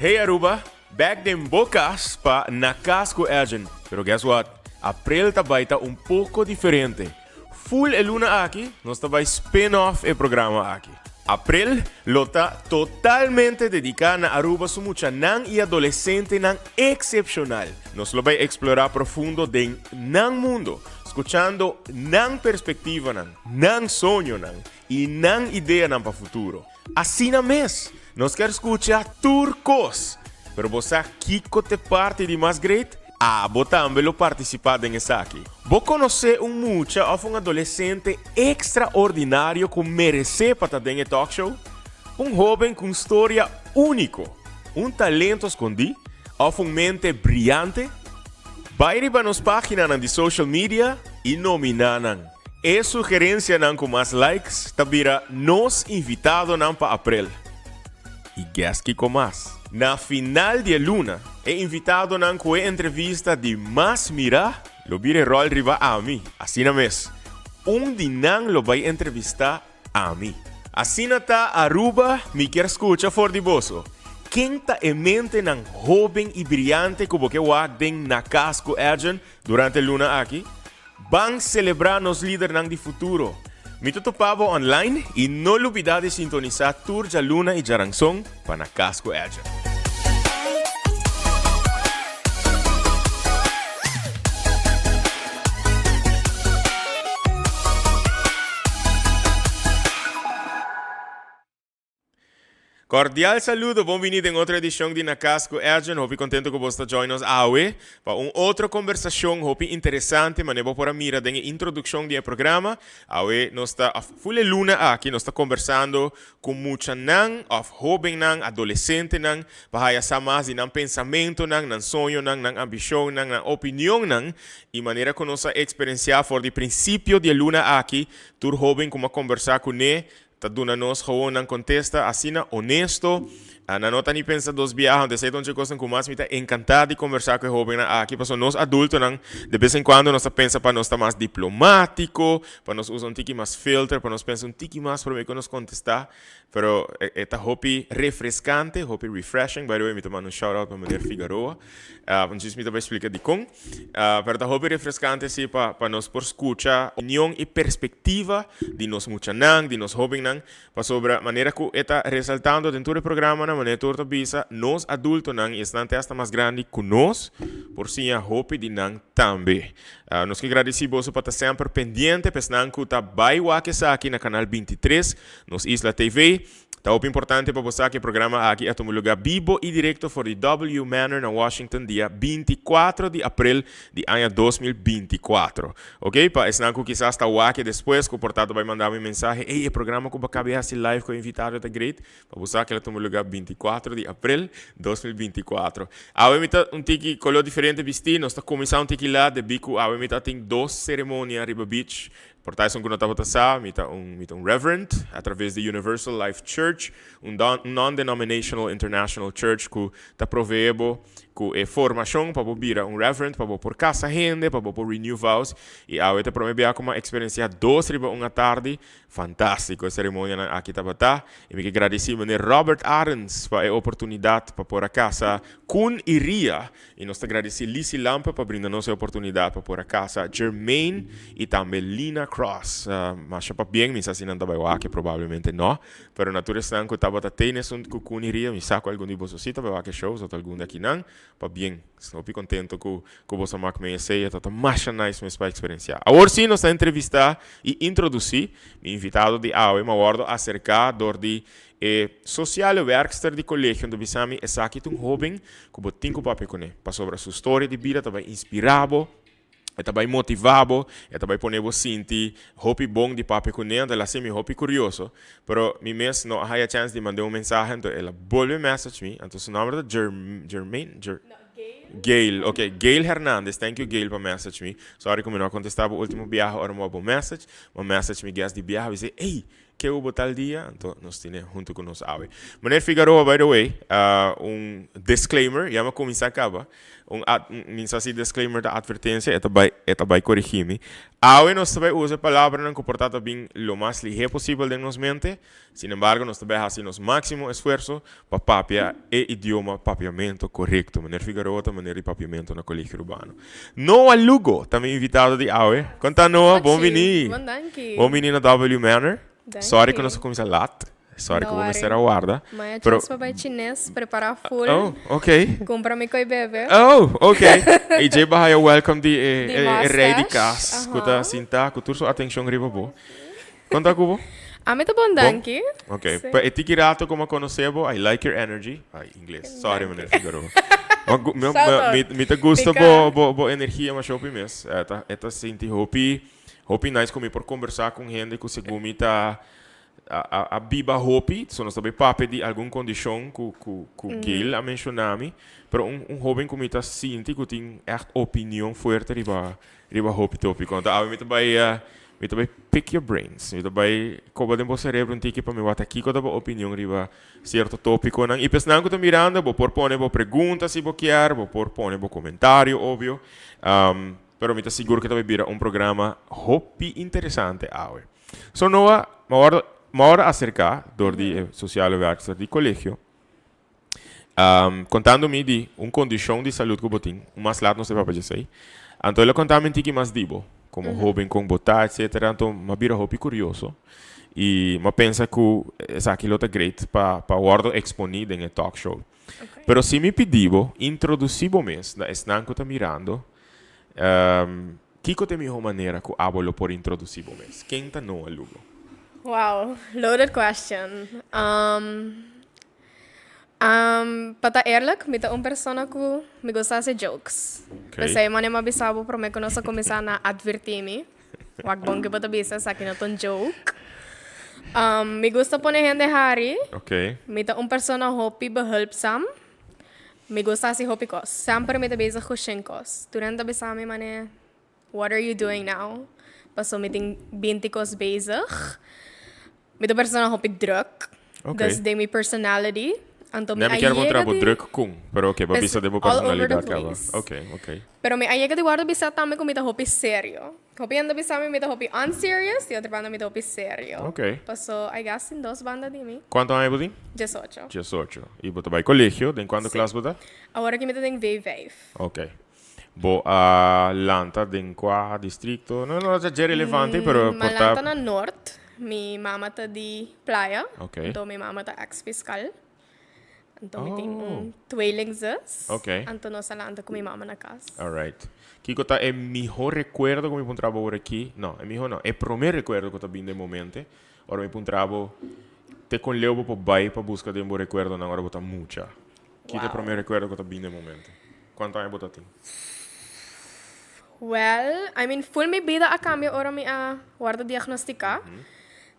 Hey Aruba, back den bo cas pa Na Cas cu Edjean. Pero guess what? April ta bay ta un poco diferente. Full e luna aki nos ta bay spin off e programa aki. April lo ta totalmente dedica na Aruba su muchanan y adolescentenan excepcional. Nos lo bay explora profundo den nan mundo, scuchando nan perspectivanan, nan soñonan y nan ideanan pa futuro. Asina mes, nos kier scucha tur cos! Pero bo sa kico t'e parti di mas great? Abo tambe lo participa den esaki. Bo conoce un mucha of un adolescente extraordinario cu merece pa ta den e talkshow? Un hoben cu un storia unico, un talento scondi of un mente briyante? Bay riba nos paginanan di social media y nomina nan. E sugerencianan cu mas likes ta bira nos invitadonan pa aprel. Y guess kico mas? Na final di e luna, e invitadonan cu e entrevista di mas mira lo bira e rol riba ami. Asina mes, un di nan lo bay entrevista ami. Asina ta Aruba, mi kier scucha for di boso. Ken ta e mentenan hoben y briyante cu bo ke wak den Na Cas cu Edjean durante e luna aki? Ban selebrá nos lidernan di futuro! Mi ta topa bo online i no lubidá di sintonisá tur djaluna i djaranson pa Na Cas ku Edjean. Cordial saludo, bon bini den otro edicion di Na Cas cu Edjean. Hopi contento cu bos ta join nos awe pa un otro conversacion hopi interesante, mane bo por a mira den e introduccion di e programa. Awe nos ta, of full e luna aki, nos ta conversando cu muchanan of hobennan, adolescentenan, pa haya sa mas di nan pensamentonan, nan soñonan, nan ambicionnan, nan opinionnan y manera cu nos a experiencia for di principio di e luna aki, tur hoben cu mi a conversa cu ne, Ta duna nos gewoon nan kontesta asina honesto. Nan no ta ni pensa dos biaha. Anto esei ta un dje kosnan ku mas mi ta enkantá di kombersá ku e hóbennan aki, pasobra nos adultonan de bes en kuando nos ta pensa pa nos ta mas diplomátiko, pa nos usa un tiki mas filter, pa nos pensa un tiki mas promé ku nos kontestá. Pero e ta hopi refreskante, hopi refreshing. By the way, mi ta manda un shout out pa meneer Figaroa. Djis mi ta bai splika dikon. Pero ta hopi refrescante si pa pa nos por scucha opinion y perspectiva di nos muchanan, di nos hobennan, pasobra manera cu e ta resaltando den tur e programanan, manera tur ta bisa, nos adultonan y esnan te hasta mas grandi cu nos por siña hopi di nan tambe. Nos ke gradici boso pa ta semper pendiente pa esnan cu ta bay wak esaki na canal 23, Nos Isla TV. Ta hopi importante pa bo sa ku e programa aki a tuma lugá bibo i direkto for di W Manor na Washington dia 24 di aprel di aña 2024. Ok, pa esnan ku kisas ta wak e despues ku por ta ta bai manda mi mensahe, ey e programa ku bo a kabe hasi live ku e invitado ta great, pa bo sa ku el a tuma lugá 24 di aprel 2024. Awe mi ta un tiki koló diferente bistí, nos ta kuminsá un tiki lat debí ku awe mi ta tin dos seremonia riba beach. Por ta esun ku no tabata sa, mi ta un mi ta un reverend a traves di Universal Life Church, un non-denominational international church ku ta proveé bo ku e formashon pa bo bira un reverend, pa bo por kasa hende, pa bo por renew vows. I awe ta promé bia ku mi a eksperensiá dos riba un atardi. Fantástiko e seremonianan aki tabata. I mi ke gradisí meneer Robert Arends pa e oportunidat pa por a kasa Koen i Ria. I nos ta gradisí Lisi Lampe pa brinda nos e oportunidat pa por a kasa Jermaine i tambe Lina Cross. Masha pabien, mi sa si nan ta bai wak, probablemente no. Pero na tur esnan ku tabata tei na esun ku Kuni Ria, mi sa ku algun di boso si ta bai wak e show, so ta algun di akinan. Pabien, hopi kontento ku ku boso a mak mei esei, e tabata masha nice mes pa eksperensiá. Awor si nos ta entrevistá i introdusí mi invitado di awe, mi a wòrdu aserká dor di E sociale werkster di colegio ta bisa mi esaki ta un hoben cu bo tin cu papia cune pasobra su storia di bida ta bay inspira bo, e ta bay motiva bo, e ta bay pone bo sinti hopi bon di papia cune, anto el a haci mi hopi curioso, pero mi mes no a haya chance di mande un mensahe, anto el a bolbe message mi, anto su nomber ta Jermaine, Jer, Gail, ok, Gail Hernandez, thank you Gail pa message mi, sorry cu mi no a contesta bo ultimo biaha ora mi wak bo message, bo message mi guest di biaha, mi bisa ey. Ke hubo tal dia, anto nos tine hunto ku nos awe. Meneer Figaroa, by the way, un disclaimer, ya mi a kuminsá kaba, un ad, mi sa si disclaimer ta advertensia, e ta bai, e ta bai korigí mi. Awe nos ta bai usa e palabranan ku por ta ta bin lo mas lihé posibel den nos mente, sin embargo nos ta bai hasi nos máksimo esfuerso pa papia e idioma papiamento korekto. Meneer Figaroa ta meneer di papiamento na Colegio Urbano. Noah Lugo ta mi invitado di awe. Kon ta Noah? Bon bini. Bon danki. Bon bini na W Manor. Danki. Sorry ku nos a kuminsá lat. Sorry ku bo mester a warda. Maya chance pa bai chines, prepara full. Oh, ok. Kumpra mi koi bebe. Oh, ok. I dje bo haya welcome di e rei di kas ku ta sinta ku tur su atenshon riba bo. Kon ta ku bo? Ami ta bon danki. Bon? Ok. Pa e tiki rato ku mi a konosé bo, I like your energy. Ay, ingles. Sorry, meneer Figueroa. Mi ta gusta bo energia masha hopi mes. E ta sinti hopi, hopi nice ku mi por kombersá ku un hende ku segun mi ta a biba hopi. So nos ta bay papia di algun kondishon ku Gail a menshoná mi. Pero un hoben ku mi ta sinti ku tin ègt opinion fuerte riba Riba hopi tópiko. Anto awe mi ta bai, mi ta bai pick your brains. Mi ta bai koba den bo serebro un tiki pa mi wak ta kiko ta bo opinion riba sierto tópikonan. I pa esnan ku ta mirando, bo por pone bo pregunta si bo kier, bo por pone bo komentario, obvio. Pero mi ta sigur ku ta bai bira un programa hopi interesante awe. So Noah, mi a wòrdu, mi a wòrdu aserká dor di e sosiale wèrkster di kolegio. Contando mi di un condicion di salud cu bo tin, un mas laat nos ta papia djesey. Anto el a conta mi un tiki mas di bo, como hoben con bo ta, etcetera. Anto m'a bira hopi curioso y m'a pensa cu esaki lo ta great pa pa wordo exponi den e talk show. Pero si mi pidi bo introduci bo mes na esnan cu ta mirando, kico ta e miho manera cu abo lo por introduci bo mes? Ken ta Noah Lugo? Wow, loaded question. Pa ta eerlijk, mi ta un persona ku mi gusta hasi jokes. P'esei mane mi a bisa bo promé ku nos a kuminsá na atvertí mi. Wak bon ke bo ta bisa, esaki no ta un joke. Mi gusta pone hende hari. Mi ta un persona hopi behulpzaam. Mi gusta hasi hopi kos. Semper mi ta bezig ku shen kos. Tur hende ta bisa mi mane. What are you doing now? Paso mi tin binti kos bezig. Mi ta persona hopi druk. Okay. Dus den mi personality. Anto mi Ne, mi a kier puntra yega bo di druk kon, pero okay, bo Pues bisa den bo all over the personalidad kaba. place. Okay, okay. Pero mi a yega di wordo bisa tambe ku mi ta hopi serio. Hopi hende bisa mi mi ta hopi unserious, di otro banda mi ta hopi serio. Okay. Paso I guess tin dos banda di mi. Kuantu aña bo tin? 18. 18. I bo ta bai colegio, den kuantu Si. klas bo ta? Awor aki mi ta den V5. Okay. Bo a lanta den kua districto? No, no ta dje relevante, pero Mi a por ta. lanta na Noord. Mi mama ta di Playa. Ok. Anto mi mama ta ex fiscal. Anto mi tin Oh. un tweelingzus. Ok. Anto nos a lanta ku mi mama na kas. Alright. Kiko ta e miho rekuerdo ku mi puntra bo ora aki? No, e miho no. E prome rekuerdo ku ta bin den bo mente ora mi puntra bo te kon leu bo por bai pa buska den bo rekuerdonan ora bo ta mucha. Ki ta e Wow. prome rekuerdo ku ta bin den bo mente? Kuantu aña bo ta tin? Well, I mean, full mi bida a cambia ora mi a wordo diagnostica.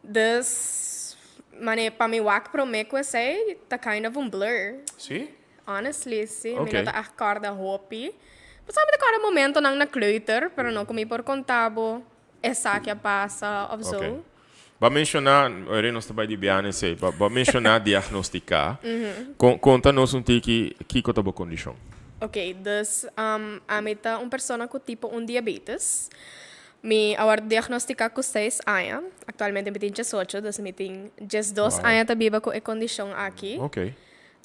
Dus, mane, pa mi wak prome cu esey, ta kind of un blur. Sí? Honestly, sí. Mi Okay. no ta echt corda hopi. Pasobra mi ta corda momentonan na kleuter, pero no cu mi por conta bo esaki a pasa of zo. Okay. Bo a menshoná, ora nos ta bai di biaha esei, bo a menshoná diagnostiká. Konta nos un tiki kiko ta bo kondishon. Ok, dus ami ta un persona ku tipo un diabetes. Mi a wòrdu diagnostiká ku seis aña. Aktualmente mi tin diesocho, dus mi tin diesdos aña ta biba ku e kondishon aki.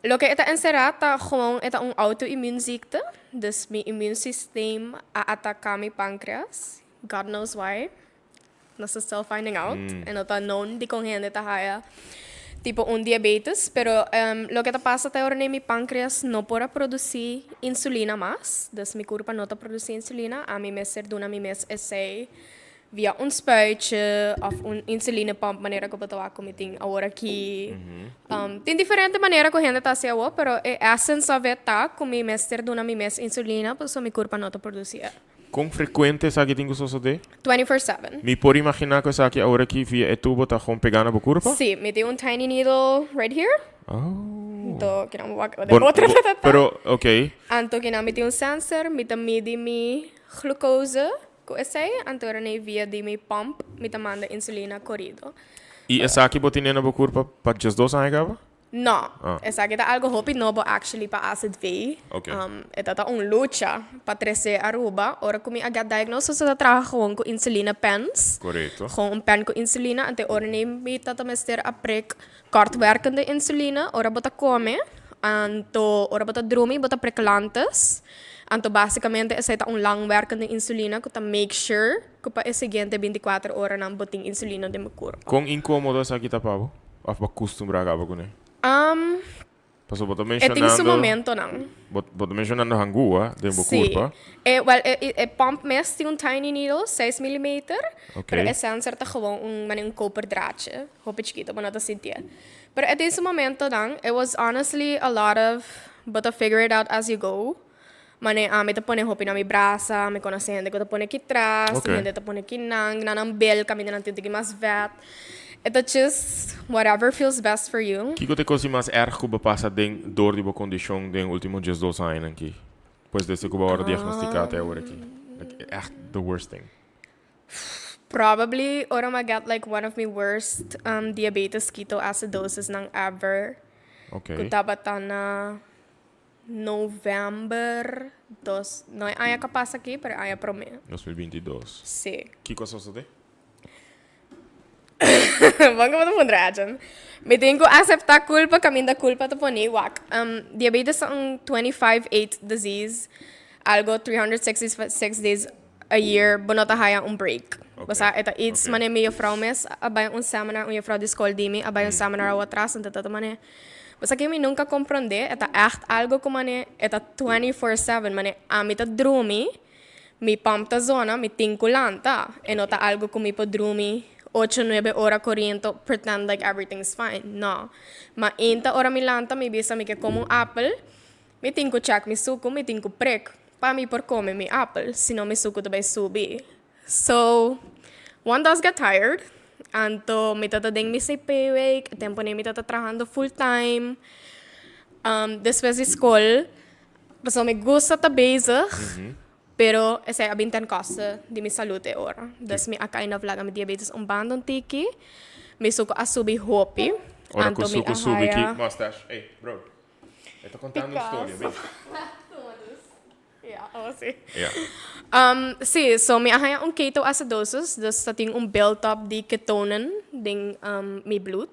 Loke e ta enserá ta gewoon e ta un auto-immuunziekte, dus mi immuunsysteem a ataká mi pankreas, God knows why. Nos ta still finding out. E no ta known dikon hende ta haya tipo un diabetes, pero loke ta pasa ta e ora mi pancreas no por a produci insulina mas, dus mi curpa no ta produci insulina, ami mester duna mi mes esey via un spuitje of un insuline pump manera cu bo ta wak cu mi tin awor aki. Tin diferente manera cu hende ta haci awor, pero e essence of it ta cu mi mester duna mi mes insulina pasobra mi curpa no ta produci e. Kon frekuente esaki tin ku sosodé? 24/7. Mi por imaginá ku esaki awor aki via e tubo ta gon pegá na bo kurpa? Sí, mi tin un tiny needle right here. Oh. Anto kinan bo wak Bon, otro bo, ta ta. pero, ok. Anto kinan mi tin un sensor, mi ta midi mi glucose ku esei, anto ora nei via di mi pump mi ta manda insulina korido. Y esaki bo tin na bo curpa pa 12 aña caba? No, Ah. esaki ta algo hopi nobo actually pa AZV. E ta un lucha pa trece Aruba. Ora cu mi a get diagnosed, mi ta traha gewoon cu insulina pens. Gewoon un pen cu insulina. Anto ora ni mi tata mester a prik kortwerkende insulina. Ora bo ta come, anto ora bo ta drumi, bo ta prik Lantus. Anto basicamente esey ta un langwerkende insulina cu ta make sure cu pa e siguiente 24 ora nan bo tin insulina den bo curpa. Con incomodo esaki ta pa bo? Of bo acostumbra caba cu ne? Paso bo ta E tin su mencionando momento nan. Bo ta mencionando hangua den bo curpa. E, well, e pump mes tin un tiny needle, 6 millimeter. Pero e sensor ta gewoon un, mane un koper draadje. Hopi chikito, bo no ta sinti. Pero e tin su momento nan. It was honestly a lot of, bo ta figure it out as you go. Mane ami ta pone hopi na mi brasa, mi conoce hende cu ta pone aki tras, hende ta pone aki nan, nan nan bel caminda nan tin tiki mas vet. E ta just whatever feels best for you. Kiko ta e cos di mas erg cu bo pasa den door di bo condicion den ultimo 12 añanan aki? Pues desde cu bo a wordo diagnostica te awor aki. Like, echt the worst thing. Probably ora mi get like one of my worst diabetes ketoacidosis nan ever. Cu tabata na november dos, no e aña cu a pasa aki, pero e aña prome. 2022. Si. Kico a sosode? Bon cu bo ta puntra, Edjean. Mi tin cu acepta culpa caminda culpa ta poni. Wak, diabetes ta un 25-8 disease, algo 366 days a year bo no ta haya un break. Bo sa, e ta iets mane mi juffrouw mes a bay un seminar, un juffrouw di school di mi a bay un seminar awo atras, anto ta mane, bo sa ke mi nunca comprende, e ta echt algo cu mane e ta 24/7, mane ami ta drumi, mi pump ta zona, mi tin cu lanta, e no ta algo cu mi por drumi 8, 9 ora coriento, pretend like everything's fine, no. Ma inta ora mi lanta, mi bisa mi ke come un apel, mi tin cu check mi sucu, mi tin cu prik pa mi por come mi apel, sino mi sucu ta bay subi. So, one does get tired. Anto mi tata den mi CP week, e tempo mi tata trahando full time. Despues di school, pasobra mi gusta ta bezig, pero esey a bin ten koste di mi salud e ora. Dus mi a kind of laga mi diabetes un banda un tiki. Mi sucu a subi hopi. Ora cu Anto mi sucu a subi ki haya mustache. Ey, bro. E ta contando un storia, Picasso. bin. Ja, oh, si. Ja. Si, so mi a haña un ketoacidosis, dus ta tin un build up di ketonen den mi bloed.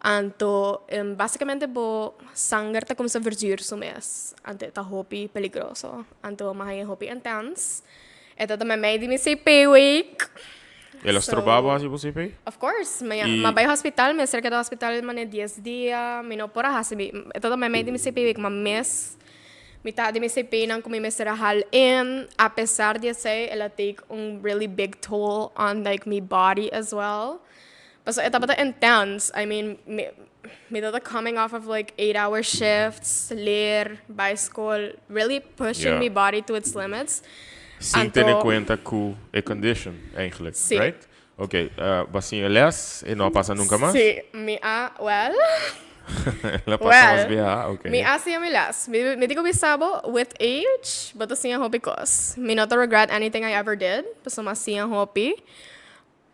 Anto, basicamente bo sanger ta cuminsa verzuur su mes. Anto e ta hopi peligroso. Anto mi a haña hopi intens. E ta ta mei di mi CP week. El a stroba bo haci bo CP? Of course. Mi a bay hospital, mi a ser keda hospital mane 10 dia. Mi no por a haci mi, e ta ta mei di mi CP week, ma mes mitad di mi CP nan cu mi mester a hal in. A pesar di esey, el a take un really big toll on like mi body as well. Pasobra e tabata intense. I mean, mi tabata coming off of like 8-hour shifts, leer, bay school, really pushing mi body to its limits. Sin tene cuenta cu e condition, eigenlijk, Si. Right? Ok, bo a siña les e no a pasa nunca mas? Si, mi a, well, El a pasa mas well, biaha, ok. Mi a siña mi les. Mi tin cu bisa bo, with age, bo ta siña hopi cos. Mi no ta regret anything I ever did, pasobra mi a siña hopi.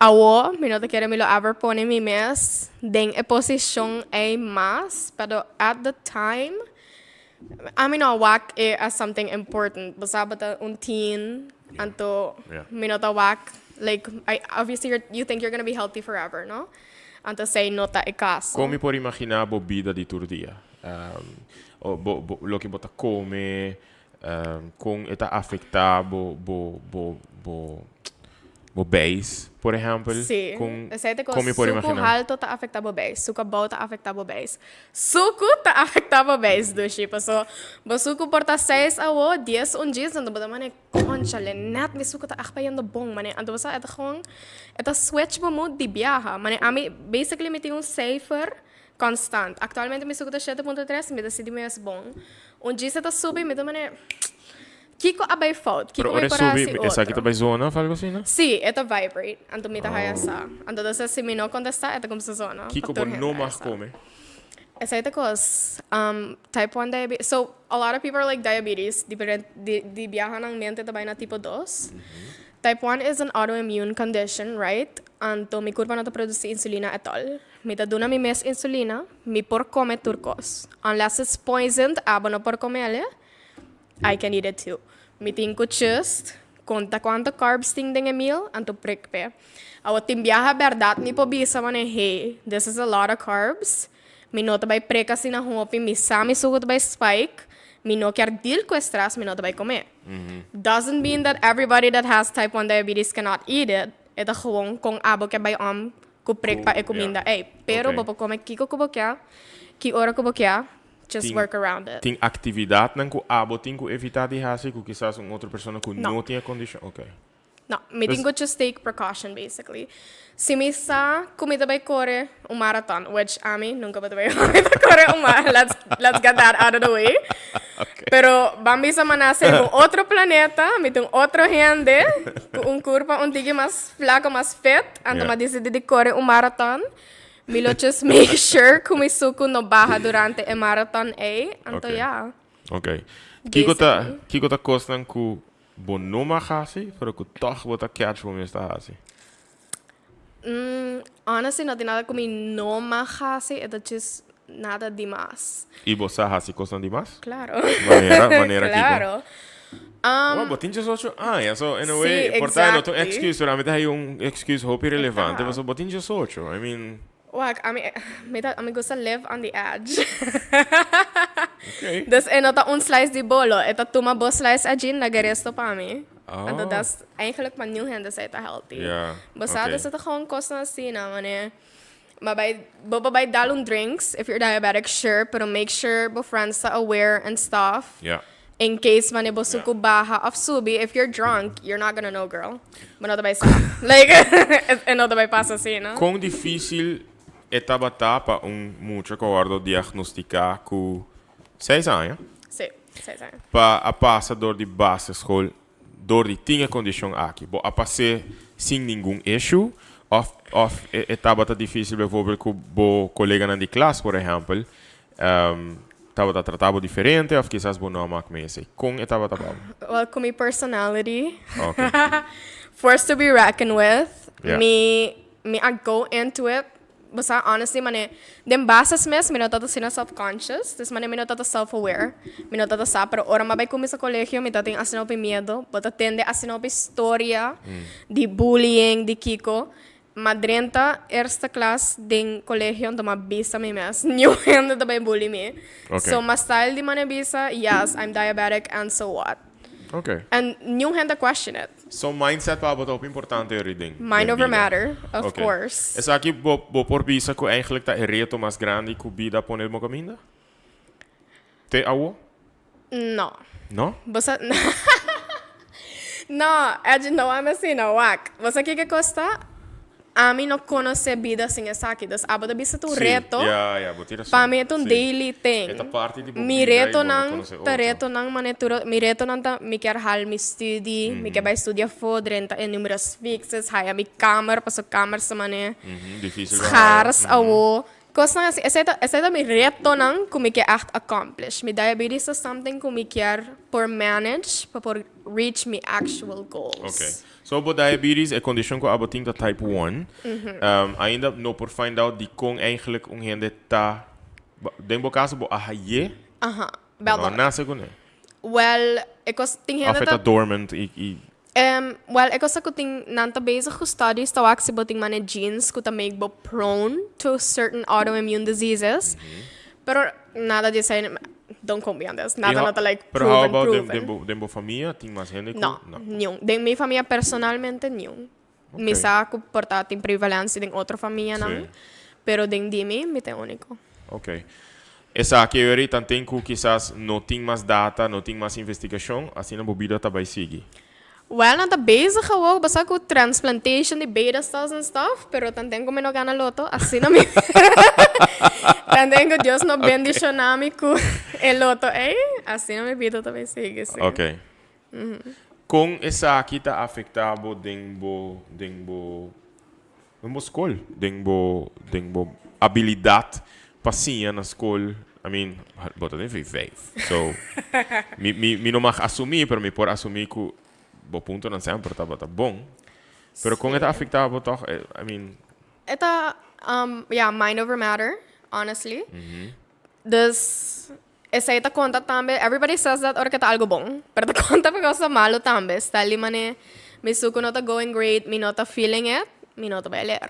Awo, mi no ta kere mi lo ever pone mi mes den e posicion ey mas, pero at the time, ami no a wak e as something important. Bo sa bo ta un teen, anto mi no ta wak, like, I, obviously you think you're gonna be healthy forever, no? Anto esey no ta e caso. Con mi por imagina bo bida di tur dia? O loke bo ta come, con e ta afecta bo beis, por ehempel? Si, esey ta cos. Con mi por Sucu imagina? halto ta afecta bo beis, sucu abou ta afecta bo beis. Sucu ta afecta bo beis, dushi, paso bo sucu por ta 6 awo, 10 un djis, anto bo ta mane, conchale, net mi sucu ta echt bayendo bon, mane. Anto bo sa e ta gewoon, e ta switch bo mood di biaha. Mane ami, basically mi tin un cijfer constant. Actualmente mi sucu ta 7.3, mi ta sinti mi mes bon. Un djis e ta subi, mi ta mane, Kiko a bay fout? Kiko Pero ora mi e por a subi, haci esaki ta otro? bay zona of algo asina? Sí, e ta vibrate. Anto mi ta haya sa. Anto ta si mi no contesta, e ta cuminsa zona. Pa Kiko bo tur hende no haya mag sa. come? Esey ta cos, type 1 diabetes. So, a lot of people are like diabetes, di, di biaha nan mente ta bay na tipo 2. Type 1 is an autoimmune condition, right? Anto mi curpa no ta produci insulina at all. Mi ta duna mi mes insulina, mi por come tur cos. Unless it's poisoned, abo no por come, I can eat it too. Mi tin cu just conta cuanto carbs tin den e meal, anto prik pe. Awo tin biaha berdad mi por bisa mane, "Hey, this is a lot of carbs. Mi no ta bay prek asina hopi, mi sa mi suco ta bay spike, mi no kier deal cu stress, mi no ta bay come." Doesn't mean that everybody that has type 1 diabetes cannot eat it. E ta gewoon con abo kier bay om cu prek pa e cuminda. Ey, pero bo por come kiko cu bo kier, ki ora cu bo kier, just work around it. Tin actividad nan cu abo tin cu evita di hasi cu kisas un otro persona cu No. no tin condicion. Okay. No, mi tin cu just take precaution, basically. Si mi sa cu mi ta bay core un marathon, which ami nunca ta bay core un marathon. Let's get that out of the way. Pero ban bisa m'a nace den otro planeta, mi tin otro hende, cu un curpa un tiki mas flaco, mas fit, anto m'a dicidi di core un marathon. Mi lo just make sure cu mi sucu no baha durante e marathon ey. Anto ja. Ok. Kiko ta cosnan cu bo no mag hasi, pero cu toch bo ta catch bo mes ta hasi? Honestly, no tin nada cu mi no mag hasi, e ta just nada dimas. Y bo sa hasi cosnan dimas? Claro. Manera kiko? Claro. Well, bo tin 18 aña, so in a way, por ta no excuse, pero ami ta un excuse hopi relevante, paso bo tin 18, I mean. Wak, ami gusta live on the edge. Dus e no ta un slice di bolo, e ta tuma bo slice ajin na resto pa mi. Oh. Anto dat is eigenlijk pa niun hende sa ta healthy. Bo sa, dus e ta gewoon cosnan asina, manera. Maar bij, bo bay dal un drinks, if you're diabetic, sure, pero make sure bo friends are aware and stuff. In case mane bo sucu baha of subi, if you're drunk, you're not gonna know, girl. Bo no ta bay sa. Like, e no ta bay pasa asina, no? Con dificil e tabata pa un mucha cu a wordo diagnostica cu 6 aña? Si, 6 aña. Pa a pasa door di basisschool, door di tin e condicion aki. Bo a pasa sin ningun issue of e tabata dificil bijvoorbeeld cu bo coleganan di klas, por ehempel, tabata trata bo diferente of kisas bo no a maak mee. Con e tabata pa? Well, cu mi personality, force to be reckoned with. Mi I go into it. Basta honestly, mane, den basis mes, mi no tata asina self-conscious, dus mane mi no tata self-aware. Mi no tata sa, pero ora m'a bay cuminsa colegio, mi tatin asina hopi miedo, bo ta tende asina hopi historia di bullying, di kiko. M'a drenta eerste klas den colegio, anto m'a bisa mi mes, niun hende ta bay bully mi. So m'a style di mane bisa, "Yes, I'm diabetic and so what?" And niun hende question it. So mindset pa bo ta importante den. Mind den over bida. Matter, of course. Esaki bo por bisa cu eigenlijk ta e reto mas grandi cu bida a pone bo caminda? Te awo? No. No? Bo sa, no, Edgy, no ami asina, wak. Bo sa kiko cos ta? Ami no conoce bida sin esaki. Dus abo ta bisa ta un reto. Ja, bo tin razon. Pa mi e un daily thing. E ta parti di bo Mi bida y reto bo no nan, conoce ta otro. Reto nan mane tur, mi reto nan ta mi kier haal mi studie, mi kier bay studia afo, drenta e numerus fixus, haya mi kamer, paso kamer sa mane Difícil pa haya. Schaars awo. Cosnan asina, esey ta mi reto nan cu mi kier echt accomplish. Mi diabetes is something cu mi kier por manage, pa por reach mi actual goals. Ok. So, bo diabetes, e condicion cu abo tin ta type 1. Ainda no por find out di con eigenlijk un hende ta. Den bo caso, bo a hay'e. Wel, No nace cu ne. Well, e cos tin hende Of ta ta dormant y Well, e cos cu tin nan ta bezig cu studies ta wak si bo tin mane genes cu ta make bo prone to certain autoimmune diseases. Pero nada di esey, don't quote me on this. Nada no ta like Pero how proven, about den, proven. den bo famia? Tin mas hende cu? No, niun. Den mi famia personalmente, niun. Mi sa cu por ta tin prevalencia den otro famia nan, pero den di mi, mi ta unico. Ok. Esaki ori tanten cu kisas no tin mas data, no tin mas investigacion, asina bo bida ta bay sigui. Well, nan ta bezig gewoon, basta cu transplantation di beta cells and stuff, pero tanten cu mi no gana loto, asina mi. Tanten cu Dios no bendiciona mi cu e loto, ey, asina mi bida ta bay sigui, si. Ok. Con esaki ta afecta bo den bo school, den bo habilidad pa siña na school? I mean, bo ta den V5. So, mi no mag asumi, pero mi por asumi cu Bo puntonan semper tabata bon. Pero con e ta afecta bo toch? I mean. E ta, yeah, mind over matter, honestly. Dus, esey ta conta tambe, everybody says that ora cu ta algo bon, pero ta conta pa cosa malo tambe. Stel di mane, mi sucu no ta going great, mi no ta feeling it, mi no ta bay leer.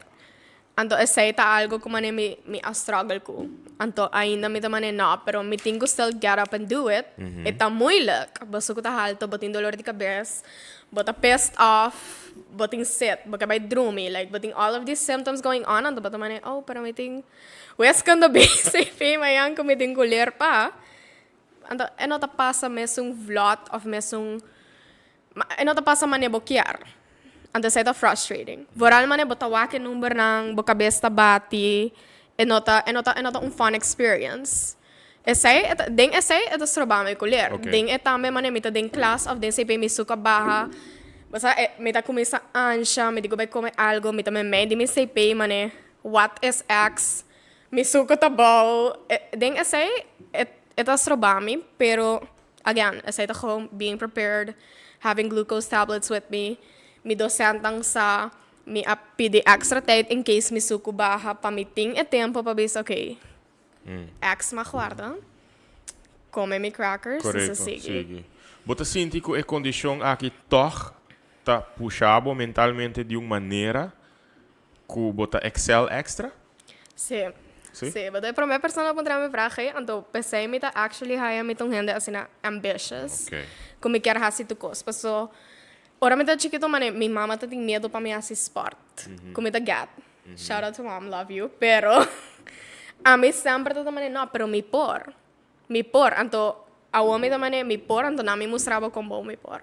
Anto esey ta algo cu mane mi mi a struggle cu. Anto ainda mi ta mane no, pero mi tin cu still get up and do it. E ta moeilijk. Bo sucu ta halto, bo tin dolor di cabes, bo ta pissed off, bo tin sed, bo ke bay drumi, like bo tin all of these symptoms going on, anto bo ta mane, oh, pero mi tin wiskunde BCP mañan cu mi tin cu leer pa. Anto e no ta pasa mesun vlot of mesun. Ma e no ta pasa manera bo kier. Anto esei ta frustrating. Vooral manera bo ta wak e numbernan, bo kabes ta bati, e no ta, e no ta, e no ta un fun experience. Esei e ta, den esei e ta stroba mi ku leer. Den e tambe manera mi ta den klas of den CP mi suka baha, bo sa, e mi ta kuminsa ansha, mi di ku bai kome algo, mi ta memei di mi CP manera what is X, mi suka ta bou. Den esei e e ta stroba mi, pero Again, esei ta gewoon being prepared, having glucose tablets with me. Mi docentan sa mi a pidi extra tijd in case mi sucu baha pa mi tin e tempo pa bisa ok, X mag warda, come mi crackers y sa sigui. Sigui. Bo ta sinti cu e condicion aki toch ta pusha bo mentalmente di un manera Ku bo ta excel extra? Sí. Sí? Sí, bo ta e promé persona ku puntra mi vraag ei, anto p'esei mi ta actually haya mi ta un hende asina ambitious, ku mi kier hasi tur kos. Paso, ora mi ta chikito mane mi mama ta tin miedu pa mi hasi sport, ku mi ta get. Shout out to mom, love you, pero ami semper ta ta mane no, pero mi por. Mi por, anto awor mi ta manera mi por, anto nan mi mustra bo kon bon mi por.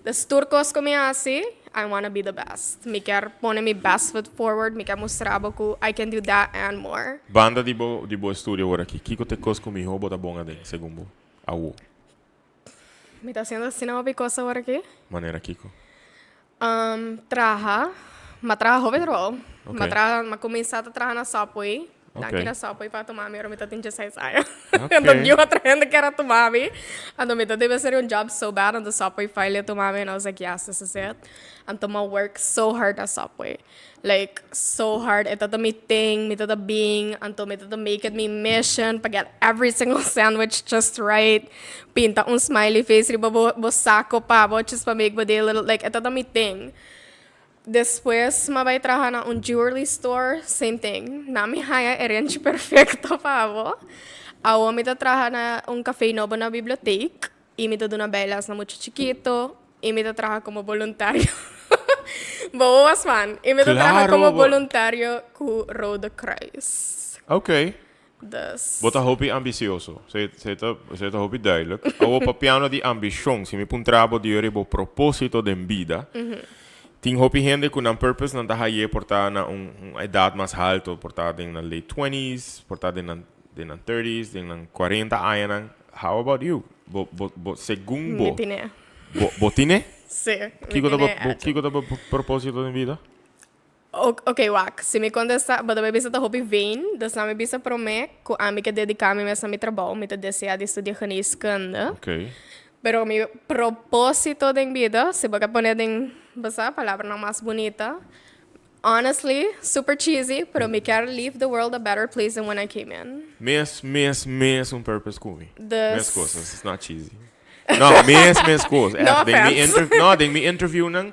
Dus tur kos ku mi hasi, I wanna be the best. Mi kier pone mi best foot forward, mi kier mustra bo ku I can do that and more. Banda di bo di bo estudio awor aki, kiko ta e kos ku mihó bo ta bon aden, segun bo, awor? Mi ta hasiendo asina hopi kos awor aki. Manera kiko? Traha, m'a traha hopi trabou. M'a traha, m'a kuminsá ta traha na Subway. Danki na Subway pa tuma mi ora mi ta tin dieseis aña. Anto niun otro hende kier a tuma mi. Anto mi ta debe ser un job so bad, anto Subway finally a tuma mi and I was like yes, this is it. Anto m'a work so hard na Subway. Like so hard, e ta ta mi thing, mi ta ta bin, anto mi ta ta make it mi mission pa get every single sandwich just right, pinta un smiley face riba bo bo saco pa bo just pa make bo day a little, like e ta ta mi thing. Despues m'a bai traha na un jewelry store, same thing, nan mi haya e renchi perfecto pa bo. Awo mi ta traha na un cafe nobo na bibliotheek. Y mi ta duna bijles na mucha chikito y mi ta traha como boluntario. Bo was fan. Y mi ta traha como boluntario cu Rode Kruis. Ok. Dus. Bo ta hopi ambicioso. Se se ta se ta hopi duidelijk. Awo papiando di ambicion, si mi puntra bo di bo proposito den bida, tin hopi hende cu nan purpose nan ta haye por ta na un un edad mas halto, por ta den nan late twenties, por ta den nan den nan thirties, den nan cuarenta añanan. How about you? Bo, bo, bo, segun bo. Mi tine. Bo, bo tine? Sí, mi Kiko ta bo, tine bo, hecho. kiko ta bo propósito den vida? O, ok, wak. Si mi kontesta, bo ta bai bisa ta hopi vain, dus na mi bisa promé ku ami ke dediká mi mes na mi trabou, mi ta deseá di studia geneeskunde. Ok. Pero mi propósito den bida, si bo ke pone den, bo sa, palabranan mas bunita, Honestly, super cheesy, pero mi kier leave the world a better place than when I came in. Mes, mes, mes un purpose ku mi. Dus. Mes kos, it's not cheesy. No, mes, mes kos. No Echt, den mi offense. inter, no, den mi interviewnan,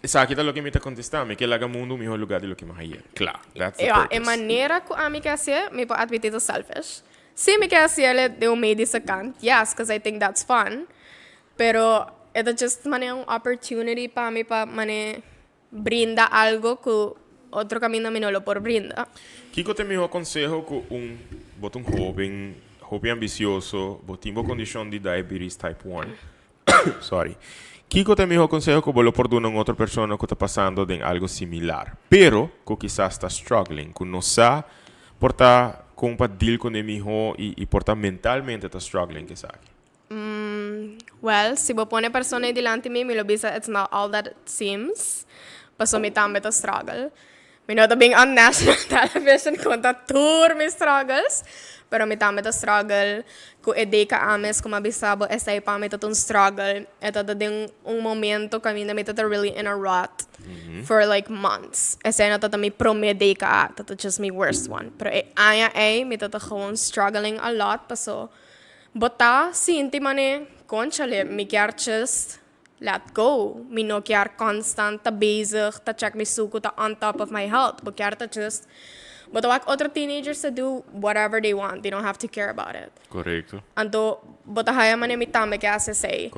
esaki ta loke mi ta kontestá. Mi ke laga mundu un mihó lugá di loke mi haña. Kla, that's the Ja, e purpose. manera ku ami ke hasié, mi por admití ta selfish. Sí, mi ke hasié den un medische kant, yes, cause I think that's fun. Pero e ta just manera un opportunity pa mi pa manera Brinda algo cu otro caminda mi no lo por brinda. Kiko ta e miho conseho cu un bo ta un hoben hopi ambicioso, bo tin bo condicion di diabetes type one, sorry, kiko ta e miho conseho cu bo lo por duna un otro persona cu ta pasando den algo similar, pero cu kisas ta struggling, cu no sa por ta con pa deal cune miho y y por ta mentalmente ta struggling cu esaki? Well, si bo pone persona ei dilanti mi, mi lo bisa it's not all that it seems, pasobra mi tambe ta struggle. Mi no ta bin on national television konta tur mi struggles, pero mi tambe ta struggle ku e DKA mes ku mi a bisa bo esei pa mi ta un struggle. E ta ta den un momento kaminda mi ta ta really in a rut for like months. Esei no ta ta mi prome DKA, ta ta just mi worst one. Pero e aña ei mi ta ta gewoon struggling a lot paso bo ta sinti mane, conchale, mi kier just let go. Mi no kier constant ta bezig ta check mi suku ta on top of my health. Bo kier ta just, bo ta wak otro teenagers ta do whatever they want. They don't have to care about it. Anto bo ta haya manera mi tambe ke hasi esei.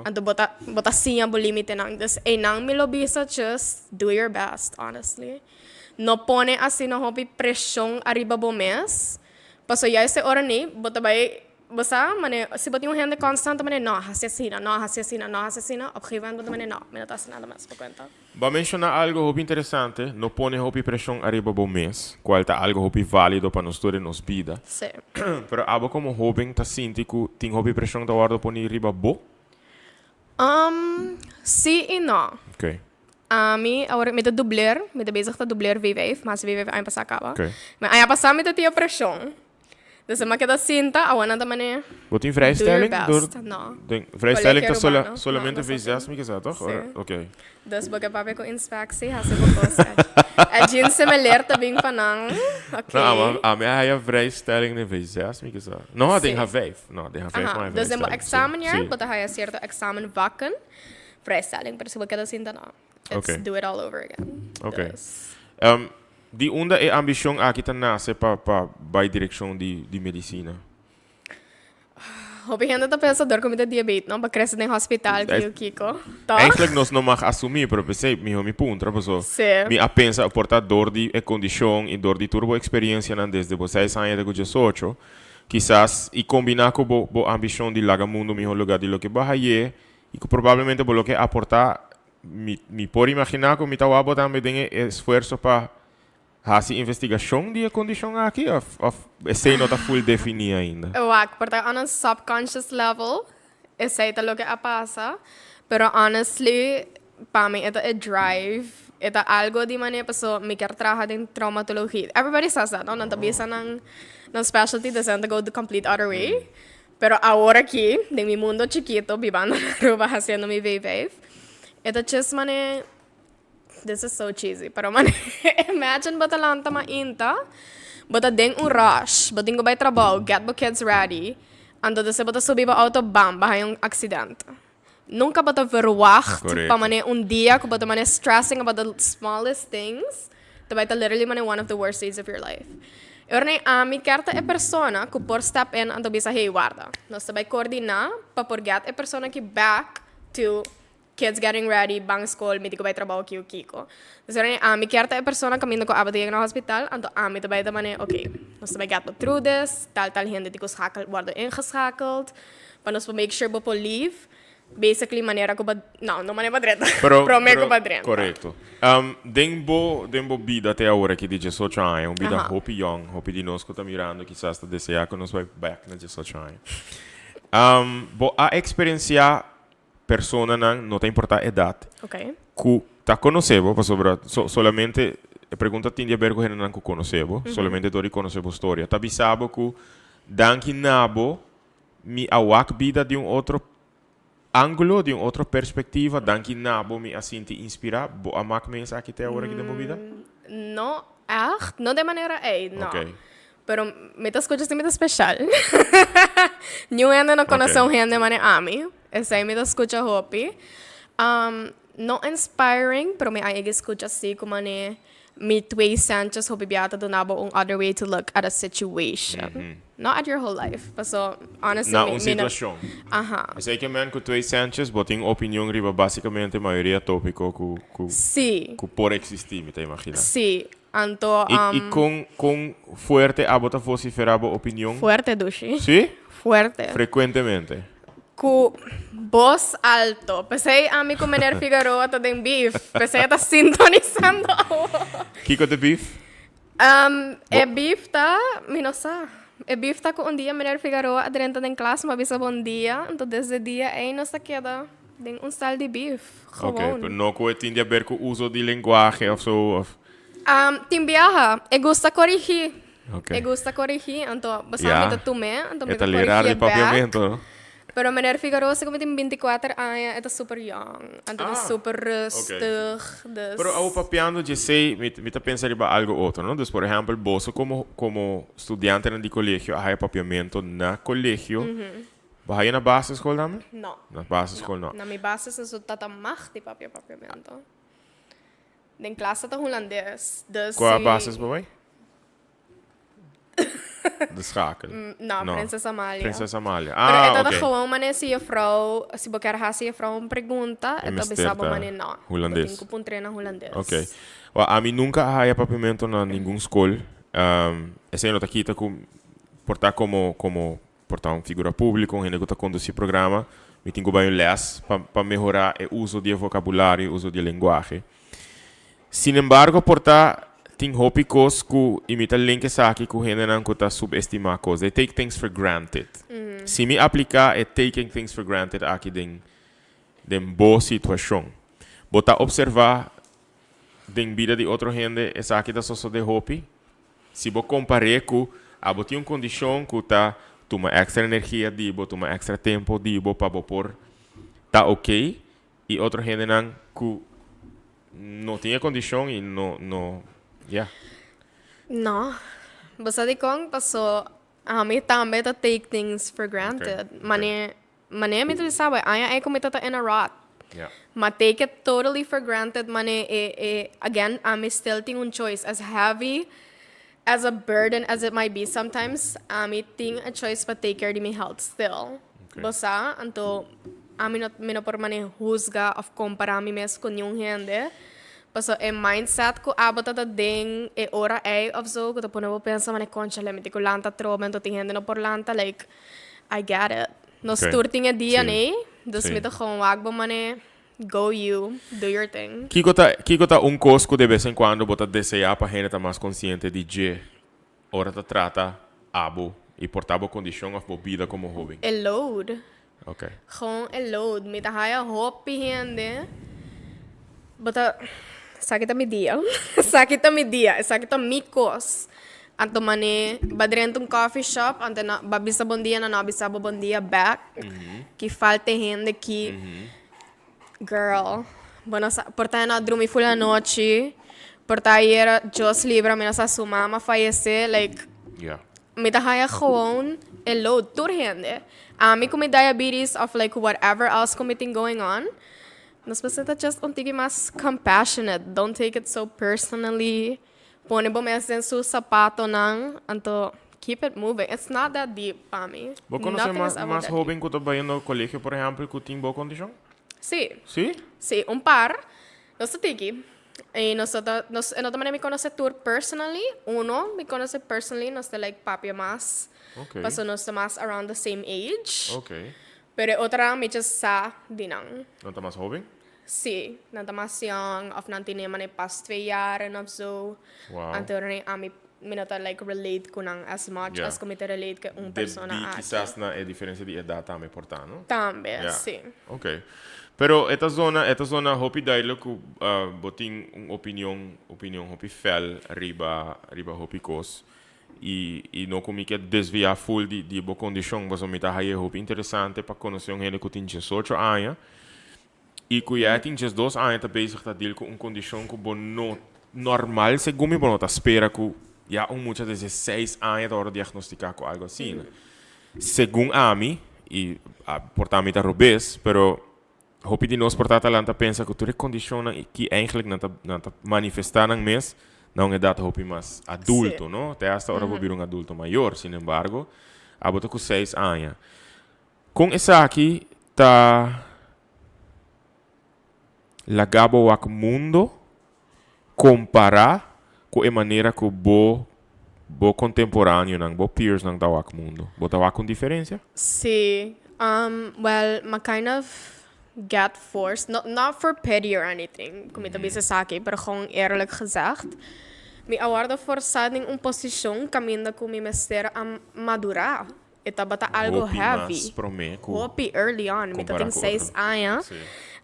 Anto bo ta, bo ta siña bo limitenan. Dus einan mi lo bisa just do your best, honestly. No pone asina hopi preshon ariba bo mes, paso juist e ora ni bo ta bai. Bo sa, mane, si bo tin un hende constant ta mane, no, hasi asina, no, hasi asina, no, hasi asina, op gegeven moment bo ta mane, no, mi no ta hasi nada mas, bo cuenta. Bo a menciona algo hopi interesante, no pone hopi presion ariba bo mes, cual ta algo hopi valido pa nos tur den nos bida. Sí. Pero abo como hoben ta sinti cu tin hopi presion ta wordo poni riba bo? Sí y no. Ok. Ami awor mi ta dubler, mi ta bezig ta dubler V5, mas V5 aña pasa caba. Ok. Ma aña pasa mi ta tin e presion. Dus e keda sinta, awa nan ta mane. Bo tin vrijstelling? Do your best. No. Den, vrijstelling ta Colegio Arubano. solamente No, no V6 mi kisa, toch? Sí. Oké. Dus bo ke papia ku inspectie, hasi bo kos. E jeans se me leer ta bin pa nan. Oké. No, ami a haya vrijstelling den V6 mi kisa. No, den Sí. H5. No, den H5 Aha. no hay Dus den bo vrijstelling. Sí, examenjaar, sí. bo ta haya cierto examenvakken. Vrijstelling, pero si bo keda sinta no. It's Oké. do it all over again. Oké. Dus. Di unda e ambicion aki ta nace pa pa bay direccion di di medicina? Hopi hende ta pensa dor cu mi ta diabete no, pa crece den hospital kico kico, toch? Eigenlijk nos no mag asumi, pero p'esey miho mi puntra paso Sí. mi a pensa por ta dor di e condicion y dor di tur bo experiencianan desde bo seis aña te cu diesocho, kisas y combina cu bo bo ambicion di laga mundo miho lugar di loke bo a haye y cu probablemente bo loke aporta. Mi mi por imaginá ku mi ta wak bo tambe den e esfuerso pa hasi investigashon di e kondishon aki òf òf esei no ta full definí ainda? Wak, por ta on a subconscious level esei ta loke a pasa, pero honestly pa mi e ta e drive, e ta algo di manera paso mi kier traha den traumatologie. Everybody says that, no? Nan ta bisa nan nan specialty, dus nan ta go the complete other way. Pero awor aki, den mi mundo chikito, bibando na Aruba haciendo mi V5, e ta just mane, this is so cheesy, pero mane, imagine bo ta lanta mainta, bo ta den un rush, bo tin cu bay trabou, get bo kids ready, anto despues bo ta subi bo auto, bam, bo haya un accident. Nunca bo ta verwacht pa mane un dia cu bo ta mane stressing about the smallest things, ta bay ta literally mane one of the worst days of your life. E ora nei ami kier ta e persona cu por step in anto bisa hey warda, nos ta bay coordina pa por get e persona aki back to kids getting ready, ban school, mi tin cu bay trabao kico kico. Dus e ora nei ami kier ta e persona caminda cu abo ta yega na hospital anto ami ta bay ta mane ok, nos ta bay get bo through this, tal tal hende tin cu schakel wordo ingeschakeld. Pa nos por make sure bo por leave, basically manera cu bo, no, no manera bo drenta, Pero, prome pero, cu bo drenta. Correcto. Den bo, den bo bida te awor aki di diesocho aña, un bida hopi yong, hopi di nos cu ta mirando kisas ta desea cu nos bai back na diesocho aña. Bo a experiencia personanan, no ta importa edad, cu ta conoce bo, pasobra solamente, e pregunta tin di haber cu hendenan cu conoce bo, solamente dor di conoce bo storia, ta bisa bo cu danki na bo, Mi a wak bida di un otro angulo, di un otro perspectiva, danki na bo mi a sinti inspira. Bo a mak mes aki te awor aki den bo bida? No echt, no den manera ey, no. Ok. Pero mi ta scucha si mi ta special. Niun hende no conoce un hende manera ami. Esey mi ta scucha hopi. No inspiring, pero mi a yega scucha si cu mane Mi twee centjes hopi bia ta duna bo un other way to look at a situation. Not at your whole life, paso honestly Na mi un mi no situacion. Aha. Esey ke men ku twee centjes bo tin opinion riba basicamente mayoria topico ku ku Sí. ku por existi, mi ta imagina. Sí. Anto I i kon kon fuerte abo ta vocifera bo opinion? Fuerte, Dushi. Sí? Fuerte. Frecuentemente. Ku bos alto. P'esei ami ku meneer Figaroa ta den beef. P'esei e ta sintonisando awor. Kiko ta beef? E beef ta, mi no sa. E beef ta ku un dia meneer Figaroa a drenta den klas, mi a bisa bon dia. Anto desde dia ei nos ta keda den un stal di beef. Oké, Gewoon. pero no ku e tin di haber ku uso di lenguahe of so, of. Tin biaha e gusta corigi. E gusta corigi, anto bo sa mi ta tum'é, anto mi ta corigi e bek. Pero meneer Figaroa si ku mi tin binticuater aña e ta super yong, anto ta super rustig, dus. Pero awo papiando djesei mi ta pensa riba algo otro, no? Dus por ehempel boso komo komo studiantenan di colegio a haya papiamento na colegio, bo haya na basisschool tambe? No. Na basisschool no. Na mi basis nos no tata mag di papia papiamento. Den klas ta ta hulandes, dus Kua si. basis bo bai? De schakel. No, No. Prinses Amalia. Prinses Amalia. Pero e Ah, ta ta oké. gewoon manera si juffrouw, si bo kier hasi juffrouw un pregunta, E e ta mester bisa bo ta manera no. Bo tin hulandes. ku puntr'é na hulandes. Oké. Wel, ami nunka a haya papiamento na ningun skol. Esei no ta kita ku por ta komo komo por ta un figura públiko, un hende ku ta kondusí programa, mi tin ku bai un lès pa pa mehorá e uso di e vokabulario, e uso di e lenguahe. Sin embargo, por ta tin hopi kos ku i mi ta link esaki ku hendenan ku ta subestimá kos. They take things for granted. Si mi apliká e taking things for granted aki den den bo situashon, bo ta opservá den bida di otro hende esaki ta sosodé hopi? Si bo kompar'é ku abo tin un kondishon ku ta tuma èkstra energia di bo, tuma èkstra tempu di bo pa bo por ta oké, i otro hendenan ku no tin e kondishon i no, no, ya. No. Bo sa dikon? Paso ami tambe ta take things for granted. Mane Manera mi ta bisa bo, e aña ei ku mi ta ta in a rut. Ma take it totally for granted mane e e again ami still tin un choice as heavy as a burden as it might be sometimes ami tin a choice pa take care di mi health still. Bo sa? Anto ami no mi no por mane huzga of compara mi mes ku niun hende paso e mindset ku abo ta ta den e ora ei of zo ku ta pone bo pensa mane conchale mi tin ku lanta atrobe anto tin hende no por lanta like I get it. Nos tur tin e dia nee, dus mi ta gewoon wak bo mane go you, do your thing. Kiko ta kiko ta un kos ku de bes en kuando bo ta deseá pa hende ta mas konsiente di dje ora ta trata abo i por ta bo kondishon òf bo bida komo hóben? E load. Ok. Gewoon e load. Mi ta haya hopi hende bo ta esaki ta mi dia esaki ta mi dia esaki ta mi kos. Anto mane ba drenta un coffee shop anto nan ba bisa bon dia nan no a bisa bo bon dia back ki falta e hende ki girl bo no sa por ta e no a drumi ful anochi por ta ayera Dios libra mi no sa su mama fayece like mi ta haya gewoon e load tur hende ami ku mi diabetes of like whatever else ku mi tin going on nos mester ta just un tiki mas compassionate don't take it so personally. Pone bo mes den su sapatonan, anto keep it moving. It's not that deep pa mi. Bo konosé mas mas hoben ku ta bayendo kolegio por ehèmpel ku tin bo kondishon? Sí. Sí? Sí, un par. Nos ta tiki. I nos ta nos e no ta manera mi konosé tur personally. Uno mi konosé personally, nos ta like papia mas. Okay. Pasobra nos ta mas around the same age. Okay. Pero e otronan mi just sa di nan. Nan ta mas hoben? Sí, nan ta mas young of nan tene mane pas twee jaren of zo. Wow. Anto ora ami mi no ta like relate ku nan as much as ku mi ta relate ku un persona Debí aki. kisas na e diferensia di edat tambe por ta, no? Tambe, sí. Ok. Pero e ta zona, e ta zona hopi duidelijk ku bo tin un opinion, opinion hopi fel riba, riba hopi kos. I, i no ku mi ke desviá ful di, di bo kondishon, pasobra mi ta haye hopi interesante pa konosé un hende ku tin diesocho aña. I ku ya e tin 12 aña ta bezig ta deal ku un kondishon ku bo no normal segun mi bo no ta spera ku ya un mucha desde seis aña ta wòrdu diagnostiká ku algu asina. Segun ami, i por ta mi ta robes, pero hopi di nos por ta ta lanta pensa ku tur e kondishonnan ki eigenlijk nan ta nan ta manifestá nan mes na un edat hopi mas adulto, no? Te hasta ora bo bira un adulto mayor. Sin embargo, abo ta ku seis aña. Kon esaki ta laga bo wak mundo kompará ku e manera ku bo bo kontemporaneonan, bo peersnan ta wak mundo? Bo ta wak un diferensia? Sí. Well, m'a kind of get forced, not not for pity or anything, ku mi ta bisa esaki, pero gewoon eerlijk gezegd, mi a wòrdu forsá den un posishon kaminda ku mi mester a madurá. E tabata algo Hopi heavy. mas promé ku Hopi early on. Mi ta kompará tin ku seis otro. aña. Sí.